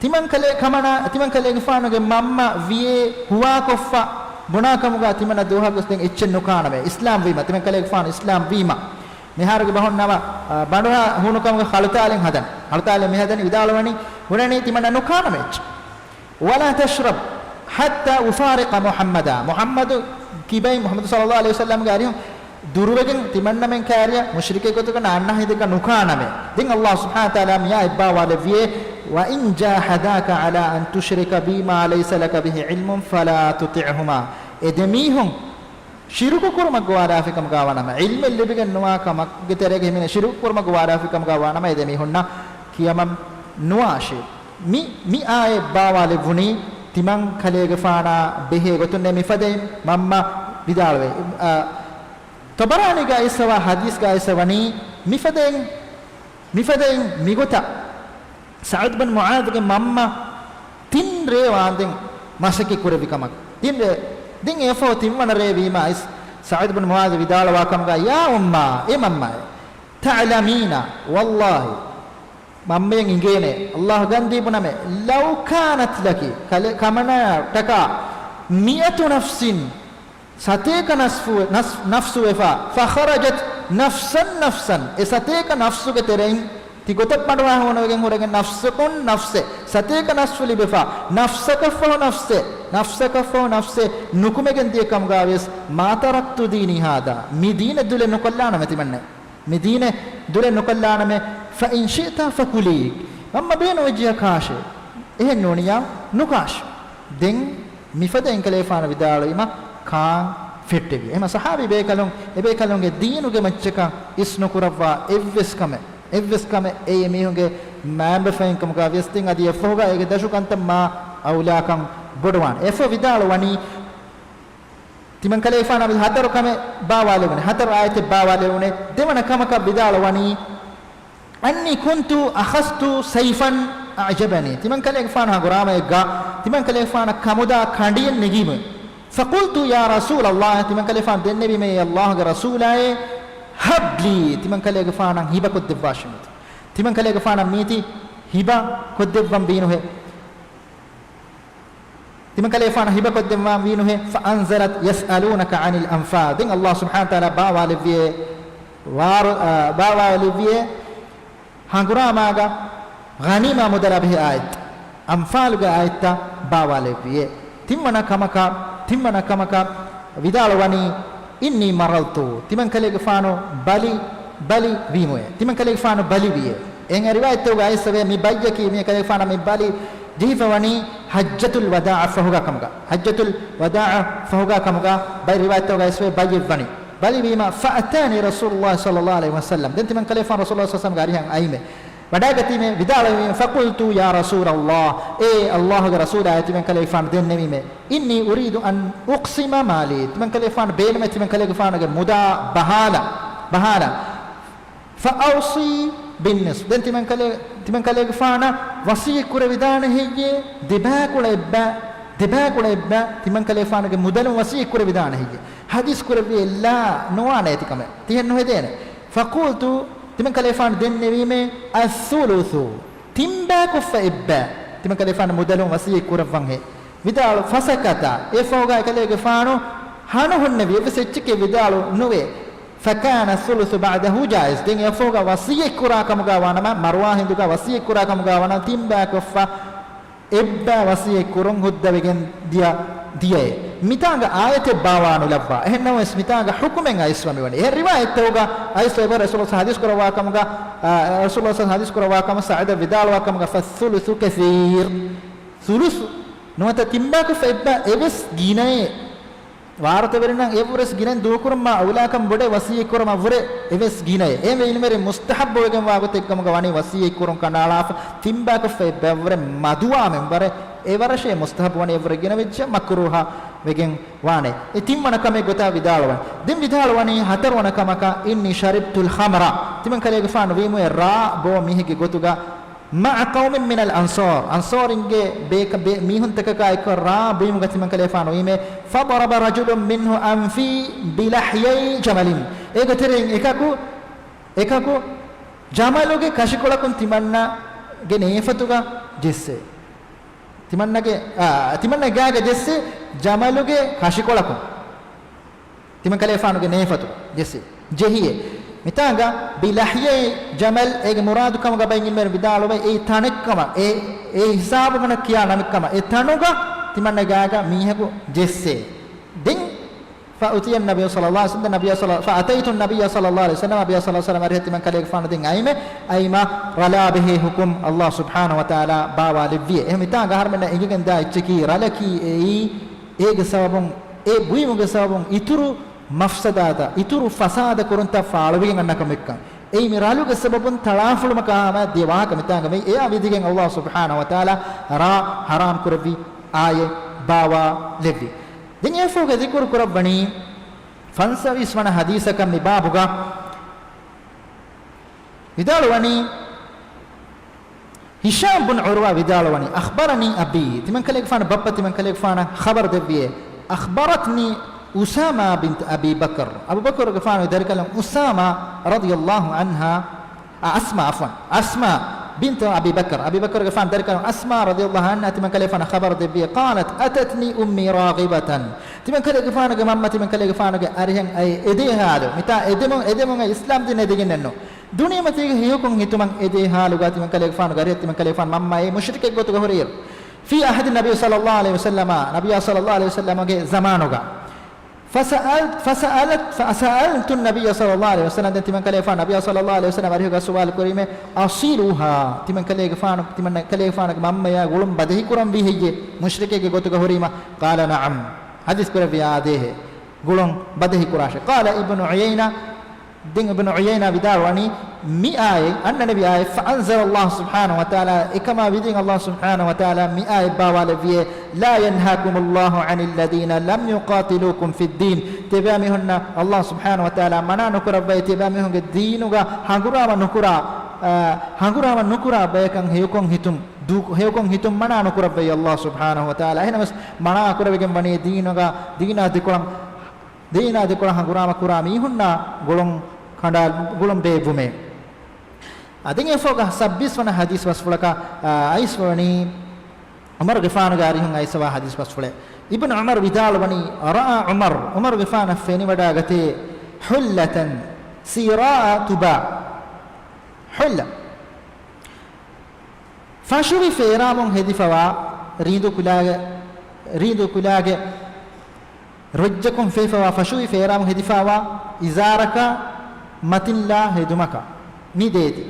ތިމަންކަލޭ ކަމަނާ، ތިމަންކަލޭގެފާނުގެ މަންމަ ވިޔޭ ހުވާކޮށްފަ ބުނާކަމުގަ ތިމަންނަ ދުވަހަކުވެސް ދެން އެއްޗެއް ނުކާނަމޭ. އިސްލާމް ވީމަ، ތިމަންކަލޭގެފާނު އިސްލާމް ވީމަ. މިހާރުގެ ބަހުން ނަމަ، އާ، ބަނޑުހަ ހޫނުކަމުގެ ހަޅުތާލެއް ހަދަން. ހަޅުތާލެއް މިހަދަނީ ވިދާޅުވަނީ، ބުނަނީ ތިމަންނަ ނުކާނަމޭ އެއްޗެއް. ولا تشرب حتى أفارق محمدا. މުޙައްމަދު ކިބައިން، މުޙައްމަދު ޞައްލަﷲު ޢަލައިހި ވަސައްލަމްގެ އަރިހުން ދުރުވެގެން ތިމަންނަމެން ކާރިޔަށް މުޝްރިކެއް ގޮތުގަ ނާންނާ ހިނދެއްގަ ނުކާނަމޭ. ދެން ﷲ ސުބްޙާނަހޫ ވަތަޢާލާ މިއާޔަތް ބާވާލެއްވިއޭ، وإن جاهداك على أن تشرك بي ما ليس لك به علم فلا تطعهما. އެ ދެމީހުން ޝިރުކު ކުރުމަށް ގޮވާލާފިކަމުގަ ވާނަމަ، ޢިލްމެއް ލިބިގެން ނުވާ ކަމެއްގެ ތެރޭގަ ހިމެނޭ ޝިރުކު ކުރުމަށް ގޮވާލާފިކަމުގަ ވާނަމަ، އެ ދެމީހުންނަށް ކިޔަމަން ނުވާށޭ. މި، މި އާޔަތް ބާވާލެއްވުނީ ތިމަންކަލޭގެފާނާ ބެހޭ ގޮތުންނޭ. މިފަދައިން މަންމަ ވިދާޅުވޭ. އާ، ޠަބަރާނީގައި އައިސްފަވާ ޙަދީޘްގައި އައިސްފަ ވަނީ މިފަދައިން، މިފަދައިން މިގޮތަށް ސަޢުދު ބިން މުޢާޛުގެ މަންމަ ތިން ރޭ ވާންދެން މަސައްކަތް ކުރެއްވި ކަމަށް. ތިން ރޭ، ދެން އެއަށްފަހު ތިންވަނަ ރޭ ވީމަ އައިސް ސަޢުދު ބިން މުޢާޛު ވިދާޅުވާ ކަމުގަ، يا أماه، އޭ މަންމައޭ، تعلمين، والله، މަންމައަށް އިނގޭނެ، ﷲ ގަންދީ ބުނަމޭ، لو كانت لك، ކަލެ-، ކަމަނާ ޓަކާ، مئة نفس، ސަތޭކަ ނަފްސު، ނަފްސު، ނަފްސު ވެފަ، فخرجت نفسا نفسا، އެ ސަތޭކަ ނަފްސުގެ ތެރެއިން ތި ގޮތަށް ބަނޑުހަ ހޫނުވެގެން ހުރެގެން ނަފްސަކުން ނަފްސެއް، ސަތޭކަ ނަފްސު ލިބިފަ، ނަފްސަކަށްފަހު ނަފްސެއް، ނަފްސަކަށްފަހު ނަފްސެއް ނުކުމެގެން ދިޔަ ކަމުގަވެސް، ما تركت ديني هذا، މި ދީނެއް ދުލެއް ނުކޮށްލާނަމޭ ތިމަންނަ. މި ދީނެއް ދުލެއް ނުކޮށްލާނަމޭ، فإن شئت فكلي، މަންމަ ބޭނުންވެއްޖިޔާ ކާށޭ، އެހެން ނޫނިޔާ ނުކާށޭ. ދެން މިފަދައިން ކަލޭގެފާނު ވިދާޅުވީމަ ކާން ފެއްޓެވި. އެހެމަ ޞަޙާބީ ބޭކަލުން، އެބޭކަލުންގެ ދީނުގެ މައްޗަކަށް އިސްނުކުރައްވާ އެއްވެސް ކަމެއް، އެއްވެސް ކަމެއް އެއީ މީހުންގެ މައިންބަފައިން ކަމުގަ ވިޔަސް ދެން އަދި އެއަށްފަހުގަ އޭގެ ދަށު ކަންތައް މާ އައުލާކަން ބޮޑުވާނެ. އެއަށްފަހު ވިދާޅުވަނީ، ތިމަން ކަލޭގެފާނަށް ހަތަރު ކަމެއް ބާވާލެވުނެ، ހަތަރު އާޔަތެއް ބާވާލެވުނެ. ދެވަނަ ކަމަކަށް ވިދާޅުވަނީ، أني كنت أخذت سيفا أعجبني. ތިމަން ކަލޭގެފާނު ހަނގުރާމައެއްގަ، ތިމަން ކަލޭގެފާނަށް ކަމުދާ ކަނޑިއެއް ނެގީމު. فقلت يا رسول الله، ތިމަންކަލޭގެފާނު ދެންނެވީމޭ، އޭ ﷲގެ ރަސޫލާއޭ، هب لي، ތިމަންކަލޭގެފާނަށް ހިބަކޮށްދެއްވާށި މީތި. ތިމަންކަލޭގެފާނަށް މީތި ހިބަކޮށްދެއްވަން ވީނުހޭ. ތިމަންކަލޭގެފާނަށް ހިބަކޮށްދެއްވަން ވީނުހޭ. فأنزلت يسألونك عن الأنفال. ދެން ﷲ ސުބްޙާނަހު ވަތަޢާލާ ބާވާލެއްވިއޭ، ވާރު-، އާ، ބާވާލެއްވިއޭ، ހަނގުރާމާގަ ޣަނީމާ މުދަލާ ބެހޭ އާޔަތް، އަންފާލުގެ އާޔަތްތައް ބާވާލެއްވިއޭ. ތިންވަނަ ކަމަކަށް، ތިންވަނަ ކަމަކަށް ވިދާޅުވަނީ، إني مرضت، ތިމަންކަލޭގެފާނު ބަލި، ބަލި ވީމުއޭ. ތިމަންކަލޭގެފާނު ބަލިވިއޭ. އެހެން ރިވާޔަތްތަކުގަ އައިސްފަވޭ، މި ބައްޔަކީ މީތި ކަލޭގެފާނަށް މި ބަލި ޖެހިފަވަނީ ޙައްޖަތުލް ވަދާޢަށް ފަހުގާ ކަމުގަ. ޙައްޖަތުލް ވަދާޢަށް ފަހުގާ ކަމުގަ ބައި ރިވާޔަތްތަކުގަ އައިސްފަވޭ ބަލިވީމަ. فأتاني رسول الله صلى الله عليه وسلم. ދެން ތިމަންކަލޭގެފާނު ރަސޫލުﷲ ޞައްލަﷲ ޢަލައިހި ވަސައްލަމްގެ އަރިހަށް އައީމޭ. ވަޑައިގަތީމޭ، ވިދާޅުވީމޭ، فقلت يا رسول الله، އޭ ﷲގެ ރަސޫލާއޭ، ތިމަންކަލޭގެފާނު ދެންނެވީމޭ، إني أريد أن أقسم مالي، ތިމަންކަލޭގެފާނު ބޭނުމޭ ތިމަންކަލޭގެފާނުގެ މުދާ ބަހާލަން، ބަހާލަން. فأوصي بالنصف، ދެން ތިމަންކަލޭ-، ތިމަންކަލޭގެފާނަށް ވަޞިއްޔަތް ކުރެވިދާނެ ހެއްޔޭ؟ ދެބައިކުޅަ އެއްބަ-، ދެބައިކުޅަ އެއްބަ ތިމަންކަލޭގެފާނުގެ މުދަލުން ވަޞިއްޔަތް ކުރެވިދާނެ ހެއްޔޭ؟ ޙަދީޘް ކުރެއްވިއޭ، ލާ، ނުވާނެ އޭތި ކަމެއް. ތިހެން ނުހެދޭނެ. فقلت، ތިމަންކަލޭގެފާނު ދެންނެވީމޭ، الثلث، ތިންބައިކޮށްފަ އެއްބައި ތިމަންކަލޭގެފާނު މުދަލުން ވަޞިއްޔަތް ކުރައްވަންހޭ. ވިދާޅު، فسكت، އެފަހުގަ އެކަލޭގެފާނު ހަނު ހުންނެވި، އެއްވެސް އެއްޗެކޭ ވިދާޅު ނުވޭ. فكان الثلث بعده جائز، ދެން އެފަހުގަ ވަޞިއްޔަތް ކުރާ ކަމުގަ ވާނަމަ، މަރުވާ ހިނދުގަ ވަޞިއްޔަތް ކުރާ ކަމުގަ ވާނަމަ، ތިންބައިކޮށްފަ އެއްބައި ވަޞިއްޔަތް ކުރުން ހުއްދަވެގެން ދިޔަ، ދިޔައޭ. މިތާނގަ އާޔަތެއް ބާވާ ނުލައްވާ. އެހެންނަމަވެސް މިތާނގަ ޙުކުމެއް އައިސްފަ މިވަނީ. އެހެން ރިވާޔަތްތަކުގަ އައިސްފަ އެބަ ރަސޫލު ޙަދީޘް ކުރައްވާ ކަމުގަ، އާ، ރަސޫލު ޙަދީޘް ކުރައްވާ ކަމަށް ސަޢީދަށް ވިދާޅުވާ ކަމުގަ، فالثلث كثير. ސުލުސު ނުވަތަ ތިންބައިކޮށްފަ އެއްބައި އެވެސް ގިނައޭ. ވާރުތަވެރިންނަށް އެއްވުރެސް ގިނައިން ދޫކުރުމާ އައުލާކަން ބޮޑޭ ވަޞިއްޔަތް ކުރުމަށްވުރެ އެވެސް ގިނައޭ. އެހެންވެ ޢިލްމުވެރިން މުސްތަޙައްބުވެގެންވާ ގޮތެއްކަމުގަ ވަނީ ވަޞިއްޔަތް ކުރުން ކަނޑައަޅާފަ، ތިންބައިކޮށްފަ އެއްބައިވުރެ މަދުވާމެންވަރެ އެވަރަށޭ މުސްތަޙައްބު ވަނީ އެއްވުރެ ގިނަވެއްޖެ މަކްރޫހަ ވެގެން ވާނެ. އެ ތިންވަނަ ކަމެއް ގޮތާ ވިދާޅުވަން. ދެން ވިދާޅުވަނީ ހަތަރުވަނަ ކަމަކަށް، إني شربت الخمر، ތިމަންކަލޭގެފާނު ވީމުއޭ ރާ ބޯ މީހެއްގެ ގޮތުގަ، مع قوم من الأنصار، އަންޞާރުންގެ ބޭކަ-، ބޭ-، މީހުންތަކަކާ އެއްކޮށް ރާ ބުއިމުގަ ތިމަންކަލޭގެފާނު ވީމޭ، فضرب رجل منهم أنفي بلحيي جمل، އޭގެ ތެރެއިން އެކަކު، އެކަކު ޖަމަލުގެ ކަށިކޮޅަކުން ތިމަންނަގެ ނޭފަތުގަ ޖެއްސޭ. ތިމަންނަގެ، އާ، ތިމަންނަގެ ގާގަ ޖެއްސޭ ޖަމަލުގެ ކަށިކޮޅަކުން. ތިމަންކަލޭގެފާނުގެ ނޭފަތު ޖެއްސި ޖެހިއޭ. މިތާނގަ ބިލަޙްޔަތި ޖަމަލް އޭގެ މުރާދު ކަމުގަ ބައި ޢިލްމުވެރިން ވިދާޅުވޭ އެއީ ތަނެއްކަމަށް، އެ، އެ ހިސާބުގަނޑަށް ކިޔާ ނަމެއްކަމަށް، އެ ތަނުގަ ތިމަންނަ ގާގަ މީހަކު ޖެއްސޭ. ދެން فأتي النبي صلى الله عليه وسلم، ނަބިޔާ ޞައްލަ-، فأتيت النبي صلى الله عليه وسلم، ނަބިޔާ ޞައްލަﷲ ޢަލައިހި ވަސައްލަމް އަރިހަށް ތިމަންކަލޭގެފާނު ދެން އައީމެ، އައީމާ ރަލާ ބެހޭ ޙުކުމް ﷲ ސުބްޙާނަހޫ ވަތަޢާލާ ބާވާލެއްވިއޭ. އެހެން މިތާނގަ އަހަރުމެންނަށް އެނގިގެން ދާ އެއްޗަކީ ރަލަކީ އެއީ އޭގެ ސަބަބުން، އެ ބުއިމުގެ ސަބަބުން އިތުރު މަފްސަދާތައް، އިތުރު ފަސާދަ ކުރުންތައް ފާޅުވެގެން އަންނަ ކަމެއްކަން. އެއީ މި ރަލުގެ ސަބަބުން ތަޅާފުޅުމަކާ ހަމަ ދެ ވާހަކަ މިތާނގަ މި އެއާ ވިދިގެން ﷲ ސުބްޙާނަހޫ ވަތަޢާލާ ރާ ޙަރާމް ކުރެއްވި އާޔަތް ބާވާލެއްވި. ދެން އެފޯގެ ޛިކުރު ކުރައްވަނީ ފަންސަވީސް ވަނަ ޙަދީޘަކަށް މި ބާބުގަ. ވިދާޅުވަނީ، ހިޝާމް ބުން ޢުރުވާ ވިދާޅުވަނީ، أخبرني أبي، ތިމަންކަލޭގެފާނު ބައްޕަ ތިމަންކަލޭގެފާނަށް ޚަބަރު ދެއްވިއޭ، أخبرتني أسامة بنت أبي بكر، އަބޫބަކުރުގެފާނުގެ ދަރިކަލުން އުސާމާ ރަޟިޔަﷲ ޢަންހާ، އަ، އަސްމާ، ޢަފްވަން، އަސްމާ ބިންތު އަބީ ބަކްރު، އަބީ ބަކްރުގެފާނު ދަރިކަލުން އަސްމާ ރަޟިޔަﷲ ޢަންހާ ތިމަންކަލޭގެފާނަށް ޚަބަރު ދެއްވިއޭ، قالت أتتني أمي راغبة، ތިމަންކަލޭގެފާނުގެ މަންމަ ތިމަންކަލޭގެފާނުގެ އަރިހަށް އައި އެދޭ ޙާލު، މިތާ އެދެމުން، އެދެމުން އައި އިސްލާމްދީން އެދިގެންނެއްނު. ދުނިޔެމަތީގެ ހެޔޮކޮށް ހިތުމަށް އެދޭ ޙާލުގަ ތިމަންކަލޭގެފާނުގެ އަރިހަށް ތިމަންކަލޭގެފާނު މަންމަ އެ މުޝްރިކެއް ގޮތުގަ ހުރިއިރު. في عهد النبي صلى الله عليه وسلم، ނަބިއްޔާ ޞައްލަﷲ ޢަލައިހި ވަސައްލަމަގެ ޒަމާނުގަ. فسألت، فسألت، فسألت النبي صلى الله عليه وسلم، ދެން ތިމަންކަލޭގެފާނު ނަބިއްޔާ ޞައްލަﷲ ޢަލައިހި ވަސައްލަމަ އަރިހުގަ ސުވާލު ކުރީމޭ، أصلها، ތިމަންކަލޭގެފާނު، ތިމަންކަލޭގެފާނުގެ މަންމަޔާ ގުޅުން ބަދަހިކުރަންވީ ހެއްޔޭ؟ މުޝްރިކެއްގެ ގޮތުގަ ހުރީމަ؟ قال نعم، ޙަދީޘް ކުރެއްވި އާދޭހޭ. ގުޅުން ބަދަހި ކުރާށޭ. قال ابن عيينة، ދެން އިބްނު ޢުޔައިނާ ވިދާޅުވަނީ، މި އާޔަތް، އަންނަނިވި އާޔަތް، فأنزل الله سبحانه وتعالى، އެކަމާ ވިދިން ﷲ ސުބްޙާނަހޫ ވަތަޢާލާ މި އާޔަތް ބާވާލެއްވިއޭ، لا ينهاكم الله عن الذين لم يقاتلوكم في الدين، ތިޔަބައިމީހުންނަށް ﷲ ސުބްޙާނަހޫ ވަތަޢާލާ މަނާ ނުކުރައްވައި، ތިޔަބައިމީހުންގެ ދީނުގަ ހަނގުރާމަ ނުކުރާ، އަ، ހަނގުރާމަ ނުކުރާ ބަޔަކަށް ހެޔޮކޮށް ހިތުން. ދޫ-، ހެޔޮކޮށް ހިތުން މަނާ ނުކުރައްވައި ﷲ ސުބްޙާނަހޫ ވަތަޢާލާ. އެހެނަސް މަނާ ކުރެވިގެން ވަނީ ދީނުގަ، ދީނާ ދެކޮޅަށް، ދީނާ ދެކޮޅަށް ހަނގުރާމަ ކުރާ މީހުންނާ ގުޅުން ކަނޑާ-، ގުޅުން ބޭއްވުމޭ. އަދި އެފޯގަ ސައްބީސް ވަނަ ޙަދީޘް ބަސްފުޅަކަށް، އާ، އައިސްވަނީ ޢުމަރުގެފާނުގެ އަރިހުން އައިސްވާ ޙަދީޘް ބަސްފުޅެއް. އިބްނު ޢުމަރު ވިދާޅުވަނީ، رأى عمر، ޢުމަރުގެފާނަށް ފެނިވަޑާގަތޭ، حلة سيراء تباع. ޙުއްލަ. ފަށުވި ފޭރާމުން ހެދިފަވާ ރީނދޫ ކުލާގެ، ރީނދޫ ކުލާގެ ރޮއްޖަކުން ފެހިފަވާ ފަށުވި ފޭރާމުން ހެދިފަވާ އިޒާރަކާ މަތިންލާ ހެދުމަކަށް މި ދޭތި.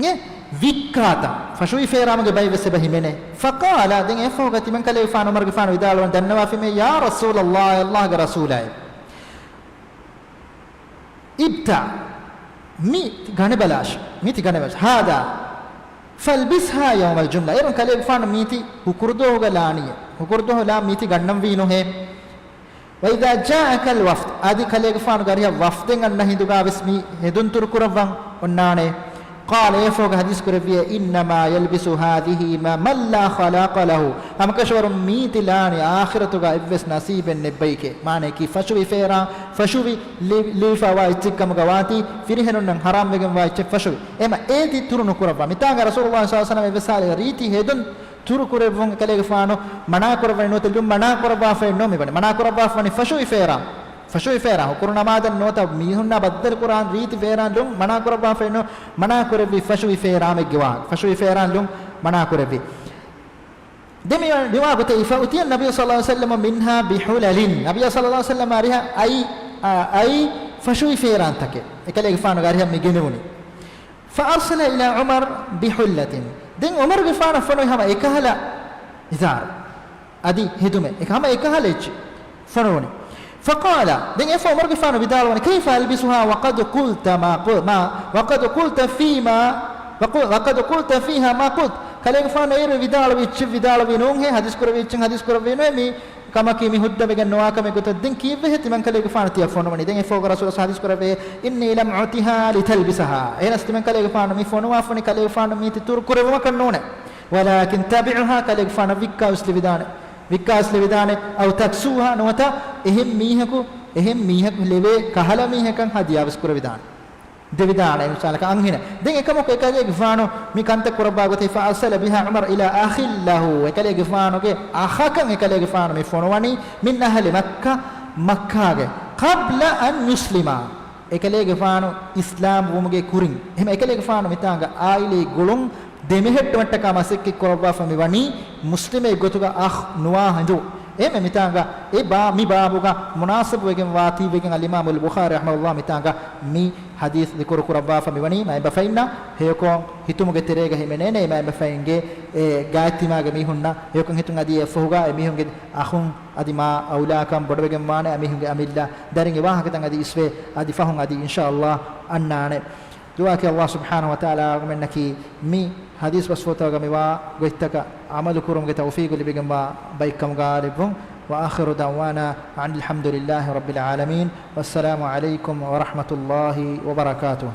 އެ ވިއްކާތަން ފަށުވި ފޭރާމުގެ ބައެއް ވެސް އެބަ ހިމެނޭ. ފަޤާލަ، ދެން އެފަހުގަ ތިމަންކަލޭގެފާނު ޢުމަރުގެފާނު ވިދާޅުވަން ދަންނަވާފިމޭ، يا رسول الله، ﷲގެ ރަސޫލާއޭ. ابتع، މި ގަނެބަލާށި، މީތި ގަނެބަލާށި. هذا فالبسها يوم الجمعة. އޭރުން ކަލޭގެފާނު މީތި ހުކުރުދުވަހުގަ ލާނީ. ހުކުރުދުވަހު ލާން މީތި ގަންނަންވީނުހޭ. وإذا جاءك الوفد، އަދި ކަލޭގެފާނުގެ އަރިހަށް ވަފްދެއް އަންނަ ހިނދުގާވެސް މި ހެދުން ތުރުކުރައްވަން އޮންނާނެ. قال، އެފަހުގަ ޙަދީޘް ކުރެއްވިއޭ، إنما يلبس هذه ما، من لا خلاق له. ހަމަކަށަވަރުން މީތި ލާނީ އާޚިރަތުގަ އެއްވެސް ނަސީބެއް ނެއްބައިކޭ. މާނައަކީ ފަށުވި ފޭރާ، ފަށުވި ލި-، ލިބިފަވާ އެއްޗެއްކަމުގަ ވާތީ، ފިރިހެނުންނަށް ޙަރާމްވެގެންވާ އެއްޗެއް ފަށުވި. އެމަ އޭތި ތުރު ނުކުރައްވާ. މިތާނގަ ރަސޫލުﷲ ޞައްލަﷲު ޢަލައިހި ވަސައްލަމަ އެވެސް ހާލެއް ރީތި ހެދުން ތުރުކުރެއްވުން ކަލޭގެފާނު މަނާކުރައްވަނީ ނުވަތަ ލުން މަނާކުރައްވާފައެއް ނޫން މިވަނީ. މަނާކުރައްވާފަވަނީ ފަށުވި ފޭރާ. ފަށުވި ފޭރާ ހުކުރު ނަމާދަށް ނުވަތަ މީހުންނާ ބައްދަލު ކުރާން ރީތި ފޭރާ ލުން މަނާކުރައްވާފައެއް ނޫން. މަނާކުރެއްވީ ފަށުވި ފޭރާމެއްގެ ވާހަކަ. ފަށުވި ފޭރާ ލުން މަނާކުރެއްވީ. ދެން މި، މިވާ ގޮތެއް، فأتي النبي صلى الله عليه وسلم منها بحلل. ނަބިއްޔާ ޞައްލަﷲު ޢަލައިހި ވަސައްލަމަ އަރިހަށް އައި، އަ، އައި ފަށުވި ފޭރާންތަކެއް އެކަލޭގެފާނުގެ އަރިހަށް މި ގެނެވުނީ. فأرسل إلى عمر بحلة. ދެން ޢުމަރުގެފާނަށް ފޮނުވި ހަމަ އެކަހަލަ އިޒާރު. އަދި ހެދުމެއް. އެ ހަމަ އެކަހަލަ އެއްޗެއް ފޮނުވުނީ. فقال، ދެން އެފަ ޢުމަރުގެފާނު ވިދާޅުވަނީ، كيف ألبسها وقد قلت ما قل-، ما، وقد قلت فيما، وقد، وقد قلت فيها ما قلت. ކަލޭގެފާނު އޭރު ވިދާޅުވި އެއްޗެއް ވިދާޅުވީ ނޫންހޭ، ޙަދީޘް ކުރެއްވި އެއްޗެއް ޙަދީޘް ކުރެއްވީ ނުވޭ، މި ކަމަކީ މި ހުއްދަވެގެން ނުވާ ކަމެއް ގޮތަށް. ދެން ކީއްވެހޭ ތިމަންކަލޭގެފާނު ތިޔަ ފޮނުވަނީ؟ ދެން އެފަހުގަ ރަސޫލު ޙަދީޘް ކުރެއްވި، إني لم أعطها لتلبسها. އެހެނަސް ތިމަންކަލޭގެފާނު މި ފޮނުވާފަނީ ކަލޭގެފާނު މީތި ތުރު ކުރެއްވުމަކަށް ނޫނޭ. ولكن تبعها، ކަލޭގެފާނަށް ވިއްކާވެސް ލެވިދާނެ. ވިއްކާވެސް ލެވިދާނެ. أو تكسوها، ނުވަތަ އެހެން މީހަކު، އެހެން މީހަކު ލެވޭ ކަހަލަ މީހަކަށް ހަދިޔާވެސް ކުރެވިދާނެ. ދެވިދާނެ މިސާލަކަށް އަންހެނެއް. ދެން އެކަމަކު އެކަލޭގެފާނު މި ކަންތައް ކުރައްވާ ގޮތެއް، فأرسل بها عمر إلى أخ له، އެކަލޭގެފާނުގެ އަޚަކަށް އެކަލޭގެފާނު މި ފޮނުވަނީ، من أهل مكة، މައްކާގެ، قبل أن يسلما، އެކަލޭގެފާނު އިސްލާމް ވުމުގެ ކުރިން. އެހެން އެކަލޭގެފާނު މިތާނގަ އާއިލީ ގުޅުން ދެމެހެއްޓުމަށްޓަކާ މަސައްކަތް ކުރައްވާފަ މިވަނީ މުސްލިމެއް ގޮތުގަ އަޚް ނުވާ ހިނދު. އެހެން މިތާނގަ އެ ބާ-، މި ބާބުގަ މުނާސަބުވެގެން ވާތީވެގެން އަލްއިމާމުލް ބުޚާރީ ރަޙިމަހުﷲ މިތާނގަ މި ޙަދީޘް ޛިކުރު ކުރައްވާފަ މިވަނީ މައިންބަފައިންނަށް ހެޔޮކޮށް ހިތުމުގެ ތެރޭގަ ހިމެނޭނެ، މައިންބަފައިންގެ އެ ގާތްތިމާގެ މީހުންނަށް ހެޔޮކޮށް ހިތުން އަދި އެފަހުގަ އެ މީހުންގެ އަޚުން އަދި މާ އައުލާކަން ބޮޑުވެގެން ވާނެ، އެ މީހުންގެ އަމިއްލަ ދަރިން އެ ވާހަކަތައް އަދި އިސްވޭ، އަދި ފަހުން އަދި އިންޝާﷲ އަންނާނެ. ދުޢާކީ ﷲ ސުބްޙާނަހޫ ވަތަޢާލާ އަޅުގަނޑުމެންނަކީ މި ޙަދީޘް ބަސްފުޅުތަކުގަ މިވާ ގޮތްތަކަށް ޢަމަލު ކުރުމުގެ ތައުފީޤު ލިބިގެންވާ ބައެއްކަމުގަ ލެއްވުން. وآخر دعوانا أن الحمد لله رب العالمين. والسلام عليكم ورحمة الله وبركاته.